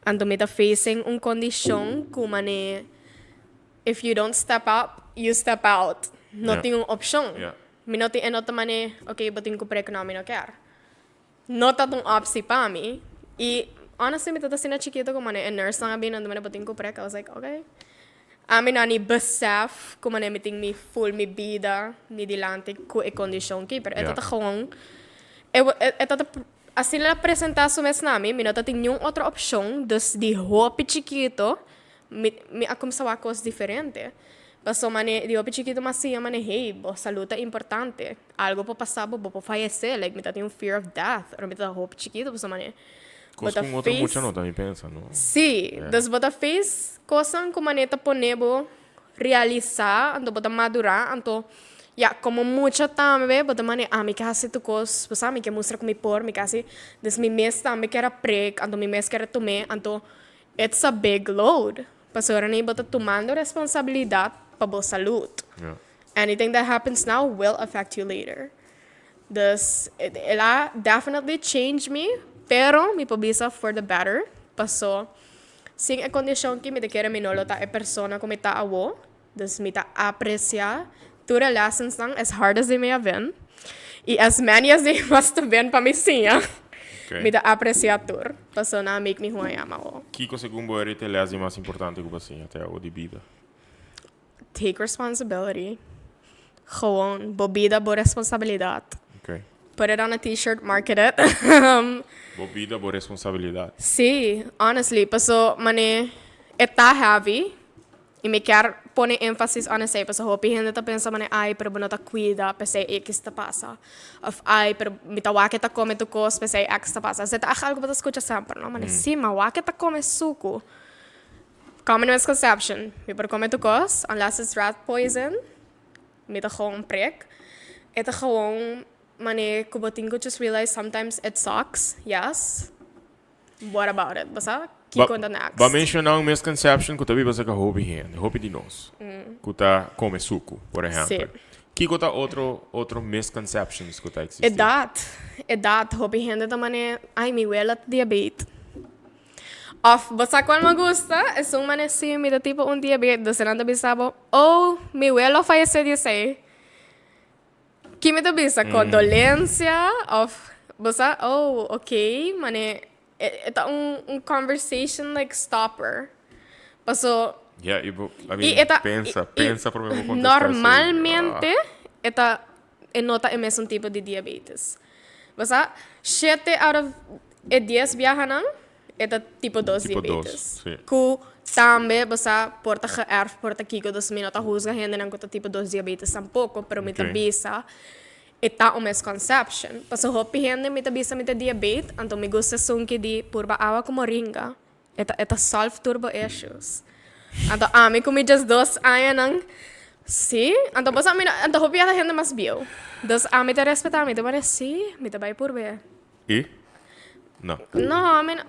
Anto mi ta facing un kondishon ku mane. If you don't step up, you step out. No tin un opcion. Mi no tin e no ta mane, ok, bo tin cu prek, no, mi no kier. No ta un optie pa mi. Y honestly mi ta asina chikito cu mane e nurse nan a bini nan mane bo tin cu prek. I was like, ok. Ami no a ni besef cu mane mi tin mi full mi bida mi dilanti cu e condicion aki. Pero e ta ta gewoon, e ta ta asina el a presenta su mes na mi, mi no ta tin niun otro opcion. Dus di hopi chikito Mi mi a kumsa wak kos diferente. Paso mane di hopi chikitu mi a siña mane hey bo salud ta importante. Algo por pasa bo, bo por fayece. Like mi ta tin un fear of death ora mi ta hopi chikitu paso mane bo Kos ta ku un otro face mucha no ta mi pensa no. Sí, dus bo ta face kosnan ku mane ta pone bo realisa, anto bo ta madura, anto ya komo mucha tambe bo ta mane ami ke hasi tur kos, bo sa mi ke mustra ku mi por, mi ke hasi, dus mi mes tambe kier a prek, anto mi mes kier a tum'é, anto It's a big load, pasobra ni bo ta tumando responsabilidad pa bo salud. Anything that happens now will affect you later. Dus el a definitely change mi, pero mi por bisa for the better, paso sin e condicion ki mi ta kere mi no lo ta e persona cu mi ta awo. Dus mi ta aprecia tur e lessonsnan, as hard as they may have been, y as many as they must have been pa mi siña, mi ta aprecia tur, pasobra nan a make me who I am awo. Kiko segun bo e les di mas importante ku bo a siña te awo di bida? Take responsibility. Gewoon, bo bida bo responsabilidad. Put it on a t-shirt, market it. Bo bida bo responsabilidad. Sí, honestly, paso mane e ta heavy, I mi kier pone énfasis on esei, pasobra hopi hende ta pensa manera, ai, pero bo no ta kuida, p'esei X ta pasa. Òf, ai, pero mi ta wak e ta kome tur kos, p'esei X ta pasa. Esei ta ègt algu bo ta skucha semper, no? Manera, sí, ma wak e ta kome suku. Common misconception, mi por kome tur kos, unless it's rat poison, mi ta gewoon prik. E ta gewoon manera ku bo tin ku just realize sometimes it sucks, yes. What about it? Bo sa kiko ta next? Bo a menciona un misconception cu ta biba cerca hopi hende, hopi di nos, cu ta come sucu, por ehempel. Kiko ta otro otro misconceptions cu ta existi? Edad. Edad. Hopi hende ta mane, ay mi wela ta diabet. Of bo sa cual mi gusta? Esun mane si mi ta tipo un diabet, dus nan ta bisa bo, oh mi welo a fayece di esey. Ki mi ta bisa? Condolencia of bo sa oh ok mane e ta un un conversation like stopper paso Ya y bo I y mean e ta pensa y pensa prome bo contesta esey normalmente e ta e no ta e mesun tipo di diabetes bo sa shete out of e dies biahanan E ta tipo dos Tipo dos, diabetes. sí. Ku tambe, bo sa, por ta geërfd, por ta kiko, dus mi no ta huzga hendenan ku ta tipo dos diabetes tampoko, pero mi ta Oké. bisa e ta un misconception. Pasobra hopi hende mi ta bisa mi ta diabet, anto mi gusta esun ki di purba awa ku moringa. E ta e ta solve tur bo issues. Anto ami ku mi diesdos añanan, sí, anto bo sa mi no, anto hopi ata hende mas bieu. Dus ami ta respetá, mi ta pone sí, mi ta bai purb'é. Y? No. No, mi no.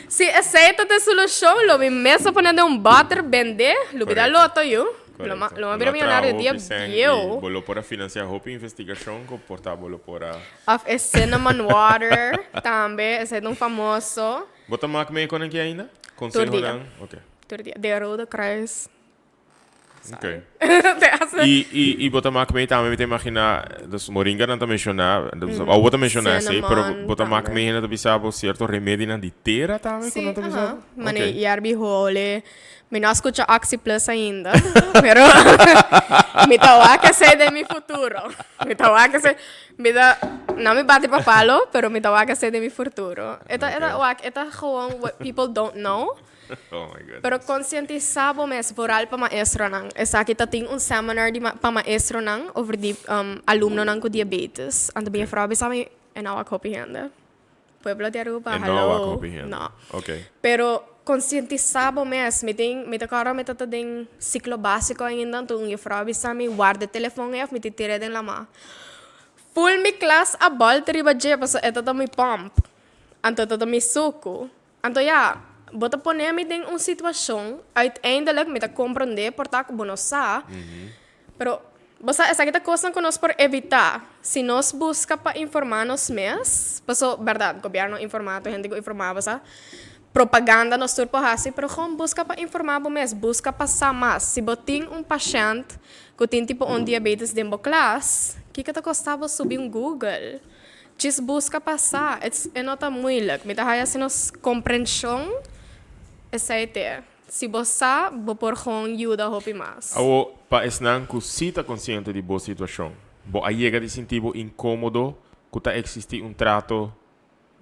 Si esey ta te solucion, lo mi mes a pone den un boter, bende, lo bira loto yu. Lo ma, lo ma bira millonario dia bieu. Bo lo por a financia hopi investigacion cu por ta bo lo por a. Of e cinnamon water tambe, esey ta un famoso. Bo ta mak mee con aki ainda? Tur dia. Consehonan? Ok. Tur dia. De Rode Kruis. Ok. Y, y, y bo ta mak mee tambe, mi ta imagina, dus moringa nan ta menciona, dus mm. bo ta menciona esey, pero bo ta mak mee hende ta bisa bo cierto remedinan di tera tambe Sí, ku nan ta bisa bo? Mane Ok. yerbi hole. Mi no a scucha Oxy Plus ainda, pero mi ta wak esey den mi futuro. Mi ta wak esey, mi ta, no mi bati pa palo, pero mi ta wak esey den mi futuro. E ta, e ta Ok. wak, e ta gewoon what people don't know. Oh my goodness. Pero konsientisá bo mes, vooral pa maestronan. Esaki ta tin un seminar di pa maestronan over di alumnonan ku diabetes. Anto mi juffrouw a bisa mi, e no wak hopi hende. Pueblo di Aruba, E no wak hallo. hopi hende. No. Ok. Pero konsientisá bo mes. Mi tin, mi ta kòrda mi ta ta den siklo básiko ainda, anto un juffrouw a bisa mi, warda e telefon ei òf mi tin tir'é den lamá. Full mi klas a bòlta riba dje pasobra e ta ta mi pòmp. Anto e ta ta mi suku. Anto ya, bo ta pone mi den un situashon, uiteindelijk mi ta komprondé por ta ku bo no sa, pero bo sa esaki ta kosnan ku nos por evitá si nos buska pa informá nos mes, paso bèrdat gobièrnu informá, tur hende ku informá bo sa, Propaganda nos tur por hasi, pero gewoon buska pa informá bo mes, buska pa sa mas. Si bo tin un pashènt ku tin tipo un diabetes den bo klas, kiko ta kosta bo subi un Google? Djis buska pa sa. It's, e no ta moeilijk. Mi ta haya si nos komprenshon esei te. Si bo sa, bo por gewoon yuda hopi mas. Awo, pa esnan ku si ta konsiente di bo situashon, bo a yega di sinti bo inkómodo ku ta eksistí un trato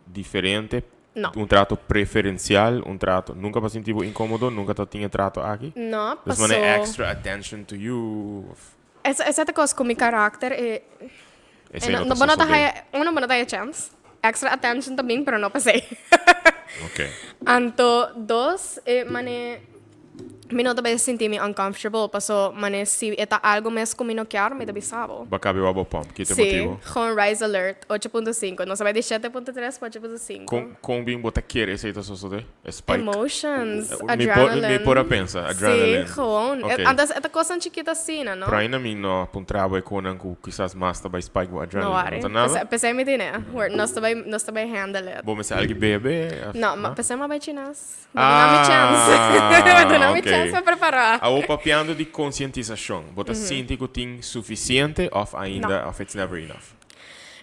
diferente? No. Un trato preferencial, un trato, nunca bo a sinti bo incomodo, nunca ta tin e trato aki? No, Dus paso. manera extra attention to you of. Esa, esa ta cos cu mi karakter e, e Esey no, no ta bo no ta sosode. haya, uno bo no ta haya chance. Extra attention ta bin, pero no pasey. Ok. Anto dos, e mane Mi no ta bay sinti mi uncomfortable paso mane si e ta algo mes cu mi no kier mi ta bisa bo. Bo a cabia bo pump, ki ta e Si, motibo? gewoon rise alert, 8.5. Nos a bay di 7.3 pa 8.5. Con, con bin bo ta kere esey ta sosode? E spike? Emotions, Mi por, adrenaline. mi por a pensa, adrenaline. Si, gewoon. Ok. Antes e ta cosnan chikito asina, no? Pero ainda mi no a puntra bo e conan cu kisas mas ta bay spike bo No adrenaline. worry. No ta nada? P'esey, p'esey mi tene. Nos ta bay, nos ta bay handle it. Bo mester algi bebe? Of, No, no? p'esey mi a bay Chinas. Duna mi chance. Ah, Duna mi ok. chance pa prepara. Awo papiando di concientisacion, bo ta sinti cu tin suficiente of ainda of it's never enough?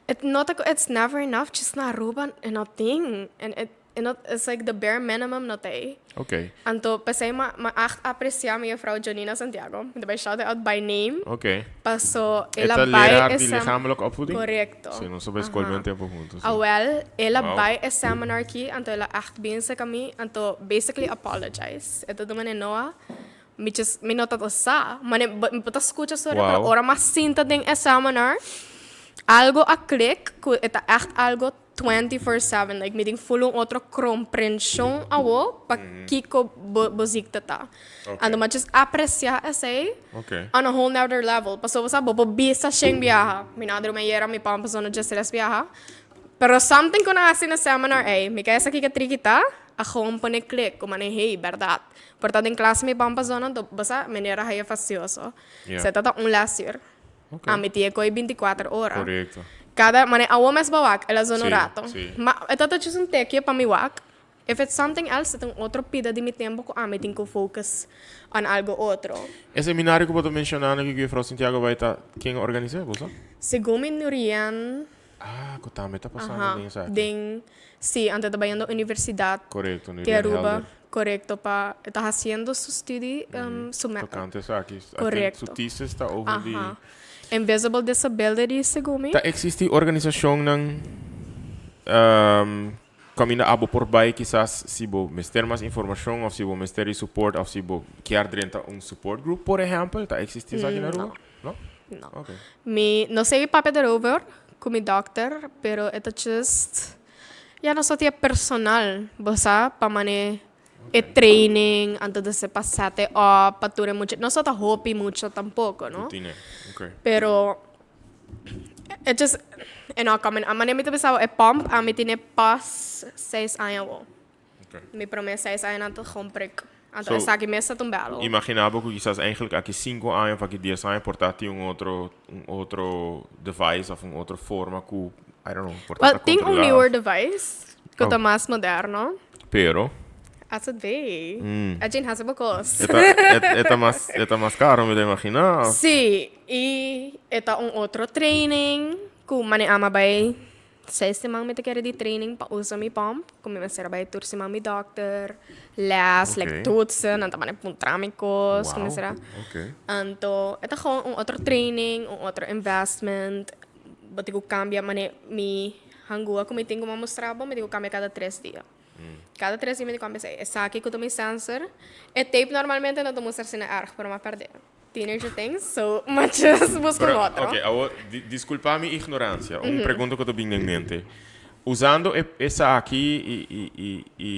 It no ta cu it's never enough, just na Aruba e no tin. En e e no it's like the bare minimum no ta ey. Ok. Anto p'esey mi mi echt aprecia mi juffrouw Jonina Santiago. Mi ta bay shout her out by name. Ok. Paso E el a ta bay leraar e di sem lichamelijke opvoeding? Correcto. Sí, nos a bay school un tempo hunto, sí. Awel, el a Wow. bay e seminar aki, anto el a echt bin cerca mi, anto basically apologize. E ta duna mane Noa, mi just, mi no tabata sa. Mane, bo, mi por ta scucha storia, pero Wow. ora mi a sinta den e seminar, algo a click cu e ta echt algo 24/7 like mi tin full un otro comprension awo pa kico bo bo ziekte ta. Anto mi a just aprecia esey on a whole nother level pasobra bo sa bo por bisa shen biaha mi no a drumi ayera mi pampa so no djes tres biaha pero something cu nan haci na seminar ey mi ca esaki ke triki ta a gewoon pone click cu mane hey berdad por ta den klas mi pampa so no bo sa meneer a haya fastioso se ta ta un les uur. Ami tin e koe binticuater ora. Correcto. Cada, mane awo mes bo wak, el a zona un Sí, rato. sí. Ma e ta just un tekje pa mi wak. If it's something else, e ta un otro pida di mi tempo cu ami tin cu focus on algo otro. E seminario cu bo ta mencionando aki cu Juffrouw Santiago bai ta, ken a organisa, bo sa? Segun mi Nurien. Ah, cu tambe ta pasando Aha, den esaki. den, sí, anto e ta bayendo universidad Correcto, di Nurien Aruba. Helder. Correcto, pa, e ta haciendo su studie, su me-. Tocante esaki. I think Correcto. su thesis ta over di. Aha. Invisible disability, segun mi. Ta existi organisacionnan caminda abo por bay kisas si bo mester mas informacion of si bo mester di support of si bo kier drenta un support group por ehempel? Ta existi esaki na Aruba? No. No? No. Ok. Mi no sigui papia derover cu mi dokter, pero e ta just, ya nos no tin e personal, bo sa, pa mane e training, anto de se pa set e up, pa tur e mucha, nos no ta hopi mucho tampoco, no? No tine, ok. Pero e just, e no a come, a mane mi ta bisa e pump, ami tine pas seis aña awo. Mi prome seis añanan ta gewoon prik. Anto So, esaki mes ta un belo. Imagina bo cu kisas eigenlijk aki cinco aña of aki dies aña por ta tin un otro, un otro device of un otro forma cu, I don't know, por ta Well, ta tin un controla newer of device cu ta Oh. mas moderno. Pero? AZV. A djin haci bo cos. E ta, e, e ta mas, e ta mas caro mi ta imagina of? Sí, y e ta un otro training cu mane ama bay Seis siman mi ta kere di training pa usa mi pump, ku mi mester a bai tur siman mi dokter, les, like toetsen, nan ta manda puntra mi kos, ku mester a. Anto e ta gewoon un otro training, un otro investment, bo tin ku kambia mane mi hangua ku mi tin ku mi a mustra bo, mi tin ku kambia kada tres dia. Kada tres dia mi tin ku kambia esei. Esaki ku ta mi sensor, e tape normalmente no ta mustra asina erg, pero mi a pèrdè. Teenager things, so ma just busca un Pero, otro. ok, awor, di, disculpa mi ignorancia, un pregunta cu ta bin den mente. Usando e esaki y, y, y, y,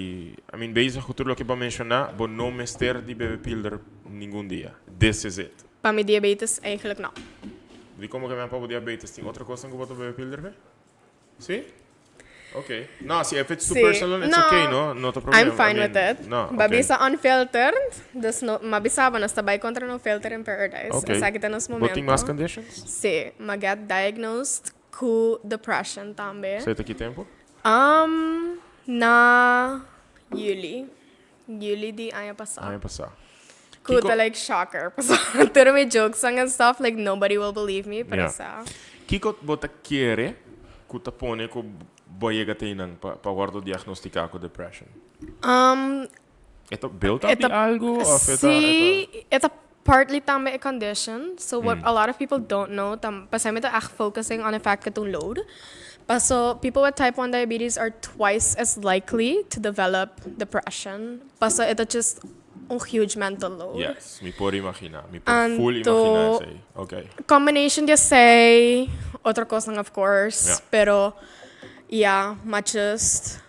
I mean, bezig cu tur loke bo a menciona, bo no mester di bebe pilder ningun dia. This is it. Pa mi diabetes eigenlijk no. Di como ke men pa bo diabetes? Tin otro cosnan cu bo ta bebe pilder pe? Sí? Ok. No, si if it's too Sí. personal, it's No. okay, no? No ta problema. I'm fine I mean, with it. No, Ba ok. bisa unfiltered, dus no, ma bisa bo nos ta bai contra no filter in paradise. Ok. Esaki ta nos Bo momento. tin mas conditions? Sí, m'a get diagnosed cu depression tambe. Esei ta ki tempo? Um, na. Juli. Juli di aña pasá. Aña pasá. Ku ta like shocker. Pasobra tur mi jokes and stuff, like nobody will believe me, pero sa. Kiko bo ta kere ku ta pone ku bo a yega te einan pa wòrdu diagnostiká ku depression? E ta build up di algu òf e ta? Sí, e ta partly tambe e condition. So what a lot of people don't know, ta pasai mi ta echt focusing on e fact ku ta un load. Paso people with type 1 diabetes are twice as likely to develop depression. Paso e ta just un huge mental load. Yes, mi por imagina. Mi por full imagina esei. Okay. Combination di esei, otro cosnan of course, pero yeah, ma just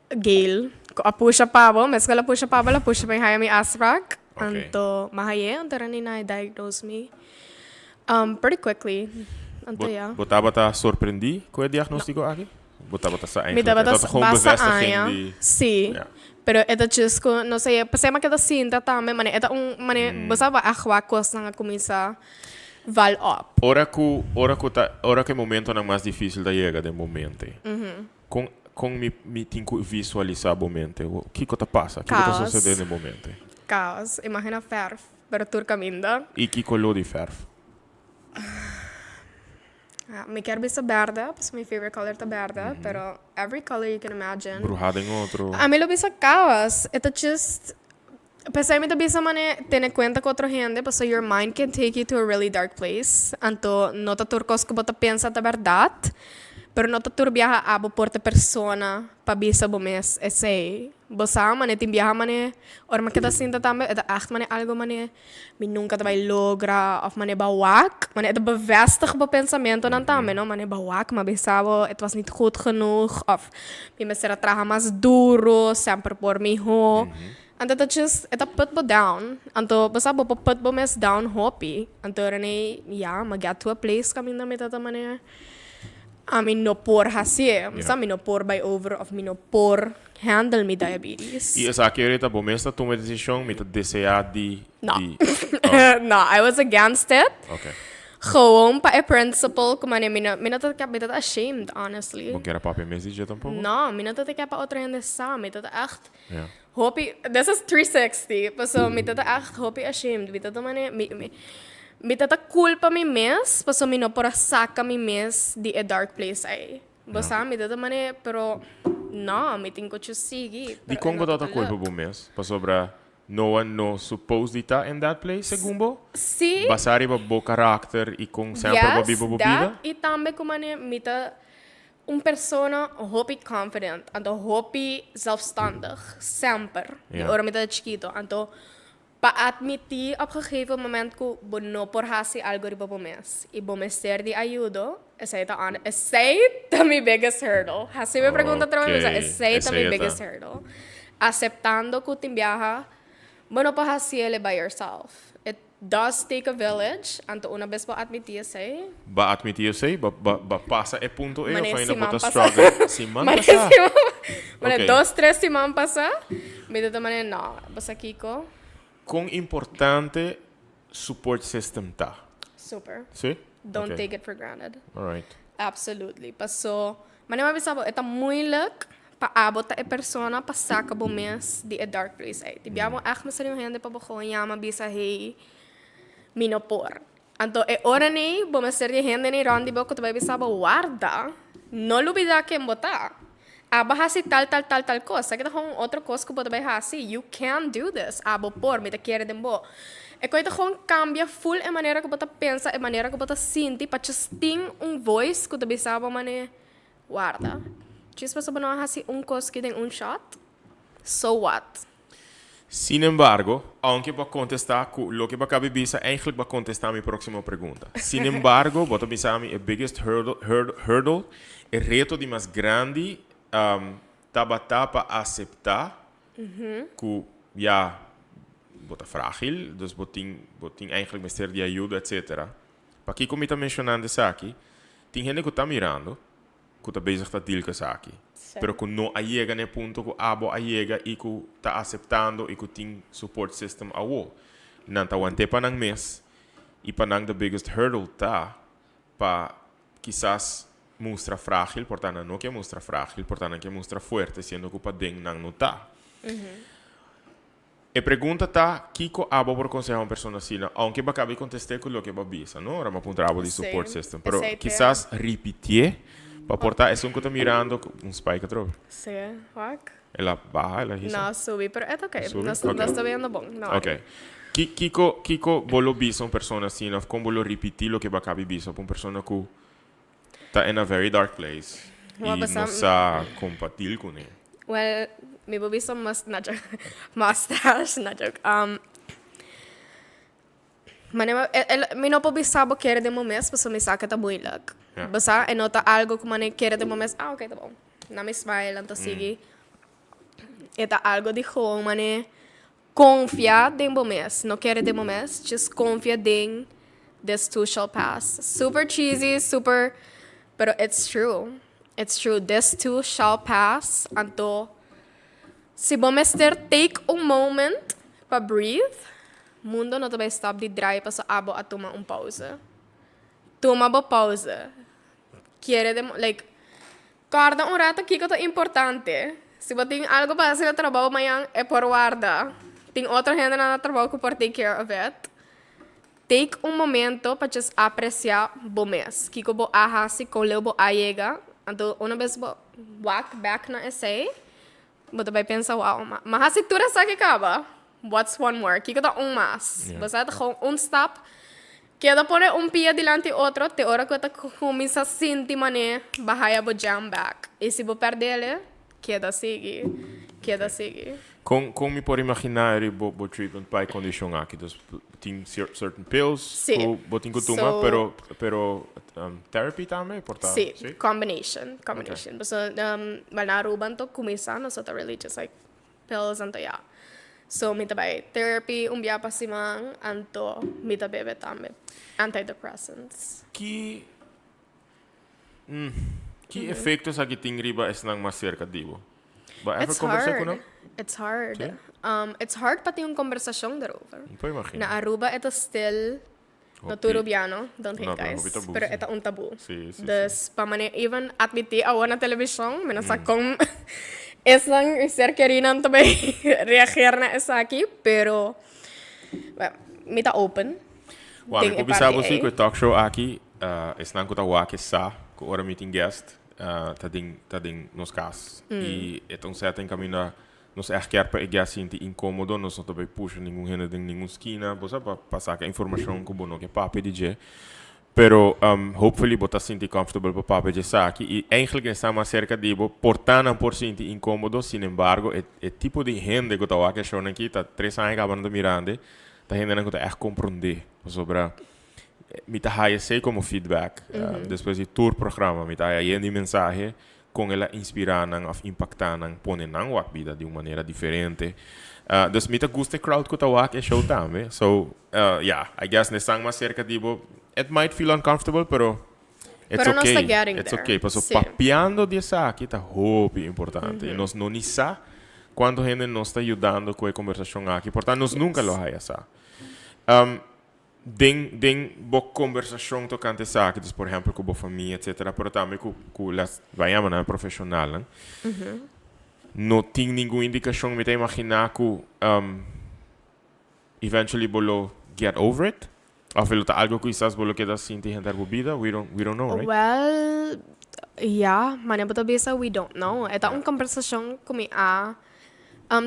Gail cu a pusha pa bo, mes cu el a pusha pa bo, el a pusha pa mi haya mi afspraak. Anto mi a haye, anto Renina a diagnose mi pretty quickly. Anto ya. Bo tabata sorprendí cu e diagnostico aki? Bo tabata sa Mi eigenlijk? tabata E tabata gewoon basta bevestiging aña, di. sí. Pero e ta just cu no sé, pasei mi a keda sinta tambe, mane e ta un, mane bo sa bo echt wak cosnan a cuminsa val op. Ora cu, ora cu ta, ora cu e momentonan mas dificil ta yega den bo mente, con, con mi, mi tin cu visualisa bo mente? Kico ta pasa? Kico ta Caos. sucede den bo mente? Caos. Imagina verf, pero tur caminda. Y ki color di verf? Mi kier bisa berde, pasobra mi favorite color ta berde, pero every color you can imagine. Bruha den otro. Ami lo bisa caos. E ta just, p'esei mi ta bisa mane tene cuenta cu otro hende, pasobra your mind can take you to a really dark place. Anto no ta tur cos cu bo ta pensa ta berdad, pero no ta tur biaha abo por ta persona pa bisa bo mes esei. Bo sa mane tin biaha mane ora mi a keda sinta tambe e ta echt mane algo mane. Mi nunca ta bai logra of mane ba wak, mane e ta bevestig bo pensamentonan tambe no, mane ba wak m'a bisa bo het was niet goed genoeg of mi mester a traha mas duro, semper por miho. Anto ta just e ta put bo down, anto bo sa bo por put bo mes down hopi, anto Renee ya m'a get to a place caminda mi ta ta mane ami no por hacié, sa mi no por bai over of mi no por handle mi diabetes. Y esaki ahorita bo mes ta tuma e decision, mi ta desea di. No. Di, oh. No, I was against it. Okay. Gewoon pa e principle cu mane mi no, mi no ta mi ta ashamed honestly. Bo kier a papia mes di dje tampoco? No, mi no ta kier pa otro hende sa, mi ta echt hopi, this is 360, paso mi ta echt hopi ashamed, mi ta mane, mi, mi, mi ta culpa mi mes, paso mi no por a saca mi mes di e dark place ey. Bo sa mi ta ta mane, pero no, mi tin cu sigui. Pero Dicon e bo no ta ta ta culpa lukt. bo mes? Pasobra no one no suppose di ta in that place, segun bo? Sí. Basa riba bo karakter y con semper bo Yes, biba bo dat bida? y tambe cu mane mi ta un persona hopi confident, anto hopi zelfstandig, semper, di ora mi ta chikito. Anto pa admiti op gegeven moment cu bo no por haci algo riba bo mes y bo mester di ayudo, esey ta on, esey ta mi biggest hurdle. Haci mi pregunta otra vez, esey ta mi biggest hurdle. Aceptando cu tin biaha bo no por haci el by yourself. It does take a village, anto una bes bo admiti esey. Bo admiti esey? Bo bo pasa e punto ey of Mane ainda bo siman ta pasa. struggle? Siman Mane pasa? siman, mane dos, tres siman pasa, mi ta ta mane no, bo sa kiko? Kon importante support system ta? Super. Si? Don't take it for granted. Alright. Absolutely. Paso, mane mi a bisa bo, e ta moeilijk pa abo ta e persona pa saka bo mes di e dark place ei. Ti bia bo echt mester di un hende pa bo gewoon yama bisa hey, mi no por. Anto e ora nei bo mester di e hende nei rond di bo ku ta bai bisa bo warda, no lubida ken bo ta. Abo hasi tal tal tal tal kos, esaki ta gewoon un otro kos ku bo ta bai hasi. You can do this, abo por, mi ta kere den bo. E koi ta gewoon kambia full e manera ku bo ta pensa, e manera ku bo ta sinti pa just tin un voice ku ta bisa bo mane warda. Djis pasobra bo no a hasi un kos ki den un shot, so what? Sin embargo, aunke bo a contesta cu loke bo a caba di bisa, eigenlijk bo a contesta mi proximo pregunta. Sin embargo, bo ta bisa mi e biggest hurdle, hurdle, e reto di mas grandi tabata pa acepta cu ya bo ta fragil, dus bo tin, bo tin eigenlijk mester di ayuda, etcetera. Pakico mi ta mencionando esaki? Tin hende cu ta mirando ku ta bezig ta deal ku esaki, pero ku no a yega na e punto ku abo a yega i ku ta aseptando i ku tin support system awo. Nan ta want'é pa nan mes i pa nan the biggest hurdle ta pa kisas mustra fragil, por ta nan no ke mustra fragil, por ta nan ke mustra fuerte siendo ku paden nan no ta. E pregunta ta, kiko abo por conseha un persona asina? Aunke bo a caba di contest'é cu loke bo a bisa, no? Ora bo a puntra abo di support system. Pero kisas ripitié pa por ta esun cu ta mirando cu un spike atrobe. Sí, wak. El a baha, el a hisa? No, a subi, pero e ta ok. Subi? Nos, Ok. nos ta bayendo bon. No Ok. worry. Ki, kiko, kiko bo lo bisa un persona asina of con bo lo ripití loke bo a caba di bisa pa un persona cu ta in a very dark place Bo y bisa no sa con pa deal cune? Well, mi bo bisa mus, no joke, mustache, no joke. Um, Mane e e mi no por bisa bo kere den bo mes pasobra mi sa ke ta moeilijk. Ja. Bo sa e no ta algo ku mane kere den bo mes, ah oké ta bon. Na mi smile anto sigui. E ta algo di gewoon mane konfia den bo mes, no kere den bo mes, just konfia den this too shall pass. Super cheesy, super, pero it's true. It's true, this too shall pass anto si bo mester take un moment pa breathe, Mundo no ta bay stop di draai paso abo a tuma un pauze. Tuma bo pauze. Kiere den like corda un rato kico ta importante. Si bo tin algo pa haci na trabao mañan e por warda. Tin otro hendenan na trabao cu por take care of it. Take un momento pa just aprecia bo mes. Kico bo a haci, con leu bo a yega. Anto una bes bo wak back na esey. Bo ta bai pensa, wow, ma ma hasi tur esaki kaba? What's one more? Kiko ta un mas? Yeah. Bo sa ta gewoon un stap. Keda pone un pia dilanti otro te ora ku e ta kuminsá sinti manera bo haya bo jam back. I si bo pèrdele, keda sigui, keda sigui. Kon kon mi por imaginá eri bo bo treatment pa e kondishon aki? Dus tin certain pills Sí. ku bo tin ku tuma, So pero pero therapy tambe por ta, Sí, sí? combination, combination. Pasobra well na Aruba anto kuminsá nos ta really just like pills anto ya. So mi ta bai therapy un bia pa siman anto mi ta bebe tambe antidepressants. Ki ki efecto esaki tin riba esnan mas cerca di bo? Bo a ever It's conversa cu hard. nan? It's hard. Sí? It's hard pa tin un conversacion daarover. Mi por imagina. Na Aruba e ta still, no Hopi. tur Rubiano, don't hate No, pero guys, hopi tabú, pero sí. e ta un tabú. Sí, sí, sí. Dus pa manera even admiti awor na television, mi no sa con esnan mi ser kerinan ta bay reageer na esaki, pero, well, mi ta open. Wak, mi den e por bisa parti bo si ei. cu e talk show aki, esnan cu ta wak e sa cu ora mi tin guest, ta den ta den nos cas. Y e ta un setting caminda nos echt kier pa e guest sinti incomodo, nos no ta bay pusha ningun hende den ningun skina, bo sa, pa pa saca informacion cu bo no ke papia di dje. Pero hopefully bo ta sinti comfortable pa papia dje esaki y eigenlijk esnan mas cerca di bo por ta nan por sinti incomodo, sin embargo e e tipo di hende cu ta wak e shownan aki ta tres aña caba nan ta mirando Ta hendenan ku ta ègt komprondé pasobra mi ta haya esei komo feedback despues di tur programa. Mi ta haya yen di mensahe kon el a inspirá nan òf impaktá nan, pone nan wak bida di un manera diferente. Dus mi ta gusta e crowd ku ta wak e show tambe. So, ya, I guess nesnan mas serka di bo, it might feel uncomfortable, pero it's Pero nos ta okay. getting It's there. okay. Pasobra Sí. papiando di esaki ta hopi importante. I nos no ni sa Cuanto hende nos ta yudando cu e conversacion aki? Por ta nos nunca lo haya sa. Den, den bo conversacion tocante esaki, dus por ehempel cu bo famia, etcetera, pero tambe cu, cu las, bay yama nan profesionalnan, no tin ningun indicacion, mi ta imagina cu eventually bo lo get over it? Of e lo ta algo cu kisas bo lo keda sinti henter bo bida? We don't, we don't know, right? Well, ya, manera bo ta bisa we don't know. E ta un combersacion cu mi a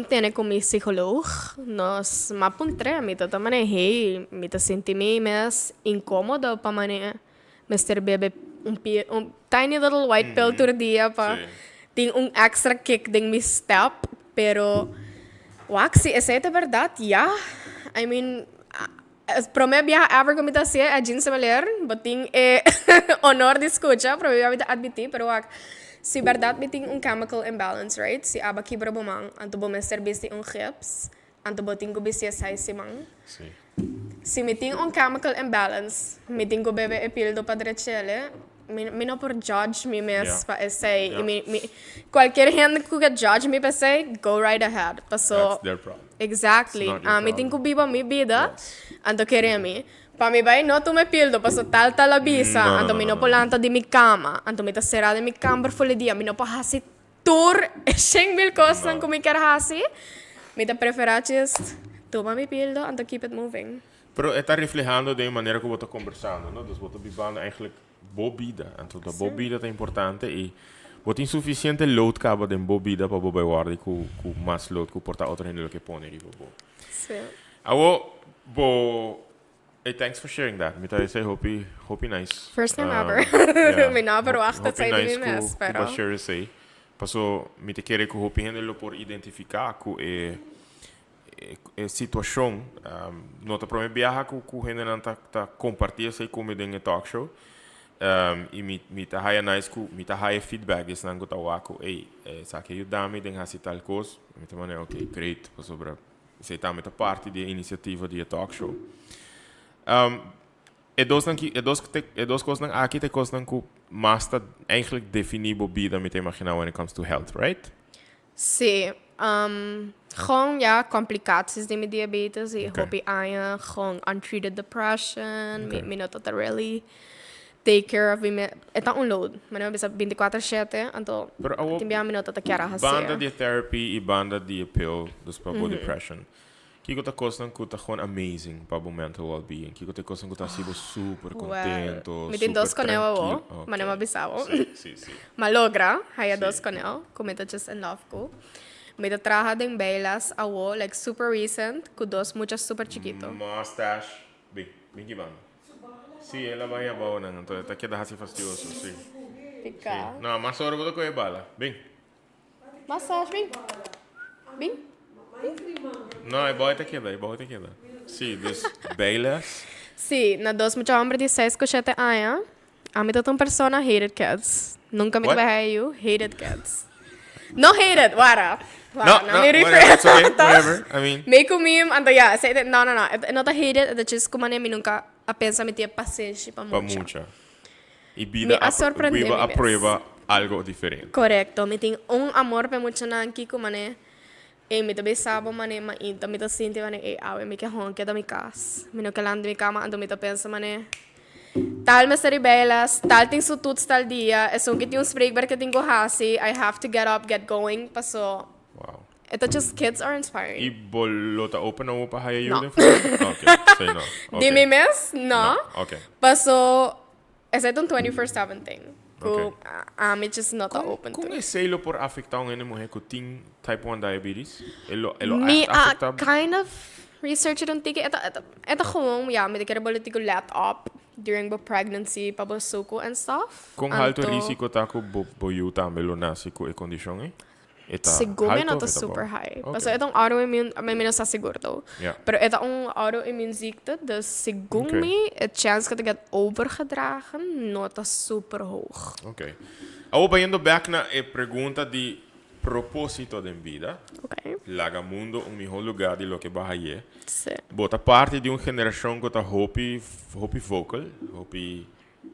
tene cu mi psicoloog. Nos, m'a puntr'é, mi ta ta manera, hey, mi ta sinti mi mes incomodo pa manera mester bebe un pi, un tiny little white pill tur dia pa tin un extra kick den mi step, pero wak si esei ta berdad, ya, I mean, Prome biaha ever ku mi ta hasié a Jean Semeleer, bo tin e honor di skucha, prome biaha mi ta admití, pero wak, si bèrdat mi tin un chemical imbalance, right, si aba kibra bo man, anto bo mester bisti un gips, anto bo tin ku bisti esei siman. Si mi tin un chemical imbalance, mi tin ku bebe e pildo pa drech'ele, Mi mi no por judge mi mes pa esey y mi mi cualkier hende cu ke judge mi pa esey go right ahead paso That's their problem. Exactly It's not your ami tin problem. cu biba mi bida Yes. anto kere mi pa mi bay no tuma e pildo paso tal tal a bisa No, no, anto no, mi no, no por no. lanta di mi cama anto mi ta cera den mi camber for e dia mi no por haci. tur e 100.000 kosnan ku mi kier hasi, mi ta preferá just tuma mi pildo anto keep it moving. Pero e ta reflehando den e manera ku bo ta kombersando, no? Dus bo ta bibando eigenlijk bo bida. Anto ta bo bida ta importante i bo tin sufisiente load kaba den bo bida pa bo bai wòrdu ku ku mas load ku por ta otro hende lo ke pone riba bo. Awor bo Hey, thanks for sharing that. Mi ta esei hopi, hopi nice. First time ever. Mi no a verwacht dat zij di mi mes, pero. Hopi nice ku bo share esei. Paso mi ta kere ku hopi hende lo por identifiká ku e e situashon. No ta prome biaha ku ku hendenan ta ta kompartí esei ku mi den e talk show. I mi mi ta haya nice ku mi ta haya feedback di esnan ku ta wak ku ey esaki a yuda mi den hasi tal kos. Mi ta manera ok great pasobra Esei tambe ta parti di e inisiativa di e talk show. E dosnan ki, e dos e dos kosnan aki ta e kosnan ku mas ta eigenlijk definí bo bida mi ta imaginá when it comes to health, right? Sí. Gewoon ja, complicaties di mi diabetes i hopi aña gewoon untreated depression, mi mi no ta ta really take care of mi me, e ta un load. Manera mi bisa binticuater shete, anto Pero awor, tin bia mi no ta ta kier a haci'e. banda di e therapy y banda di e pill, dus pa bo depression, kico ta cosnan cu ta gewoon amazing pa bo mental well-being? Kico ta e cosnan cu ta haci bo super Well, contento, mi tin super dos coneu tranquil? awor, manera mi a Ok. bisa bo. Si, si, si. M'a logra haya Si. dos coneu cu mi ta just in love cu. Mi ta traha den bijles awor, like super recent, cu dos mucha super chikito. Mustache, bin, bin ki banda. Sí, el a bai abou nan, anto e ta keda hasi fastioso, sí. Pica. Sí. No, mas ora bo ta coge bala. Bin. Massage, bin. Bin. No, e boy ta keda, e boy ta keda. Sí, dus bijles. Sí, na dos mucha homber di seis cu shete aña, ami ta ta un persona hated kids. Nunca mi ta What? bai haya yu, hated kids. No hated, wara. No, Wara, no, no mi whatever, refer. it's okay, whatever. I mean. Mi ku mi, anto ya, esei te, no, no, no, e no ta hated, e ta just ku manera mi nunka a pensa mi tin e pasenshi pa Pa mucha. mucha. I Mi bida a a, sorprende biba mi a mes. prueba algo diferente. Korekto, mi tin un amor pa e muchanan aki ku manera, ey mi ta bisa bo manera mainta mi ta sinti manera ey awe mi ke hon keda mi kas, mi no ke lanta di mi kama anto mi ta pensa manera, Tal mester di bailas, tal tin su toets tal dia, esun ki tin un spreekbeurt ke tin ku hasi, I have to get up, get going, paso Wow. e ta just kids are inspiring. I bo lo ta open awo pa haya yu No. den futuro? Ok, say no. Ok. Di mi mes, no. No, ok. Paso esei ta un 24/7 thing ku Ok. ami just no ta open to. Kon esei lo por afekta un hende muhé ku tin type 1 diabetes? E lo e lo Mi echt a afekta? kind of research it un tiki, e ta e ta e ta gewoon, ya, mi ta kere bo lo tin ku let up during bo pregnancy pa bo suku and stuff. Kon halto Anto risiko ta ku bo bo yu tambe lo nase ku e kondishon ei? E ta segun mi halto no of ta e ta super bou? high. Ok. Pasobra e ta un autoimmune, mi mi no sa sigur though. Ya. Pero e ta un autoimmune ziekte, dus segun Ok. mi e chance ku ta get overgedragen no ta super hoog. Ok. Awor bayendo bek na e pregunta di Propósito den bida. Laga mundo un mihó lugá di loke bo a haye. Bo ta parti di un generashon ku ta hopi hopi vocal, hopi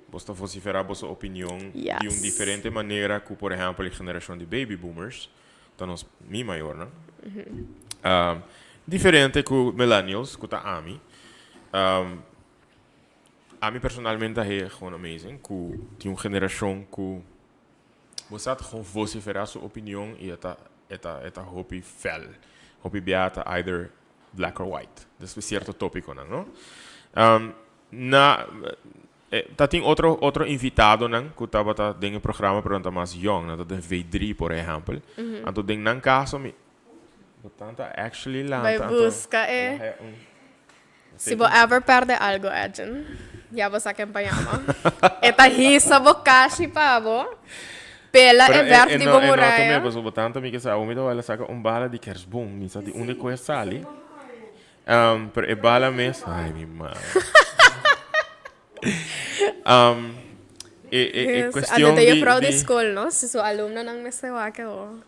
bos ta vosiferá boso opinion di un diferente manera ku por ehèmpel e generashon di baby boomers, ta nos mi mayornan. Diferente ku millennials ku ta ami. Ami personalmente a haye gewoon amazing ku tin un generashon ku Bo sa ta gewoon vocifera su opinion y e ta e ta e ta hopi fel. Hopi bia ta either black or white. Despues cierto topiconan, no? Na ta tin otro otro invitadonan cu tabata den e programa pero nan ta mas yong, nan ta den V3 por ehempel. Anto den nan caso mi bo tanta actually lanta Bai anto busca e. Si bo ever perde algo Edjean, ya bo sa ken pa yama. E ta hisa bo kashi pa bo, pela e verf di bo muraya. Pero e no ta pasobra tanto mi ke sa, mi ta wou saka un bala di kerstboom, mi sa di unda ku e sali. Pero e bala mes, ay mi mama. E e cuestion di. Ando ta juffrouw di skol no, si su alumnonan mester wak e ho.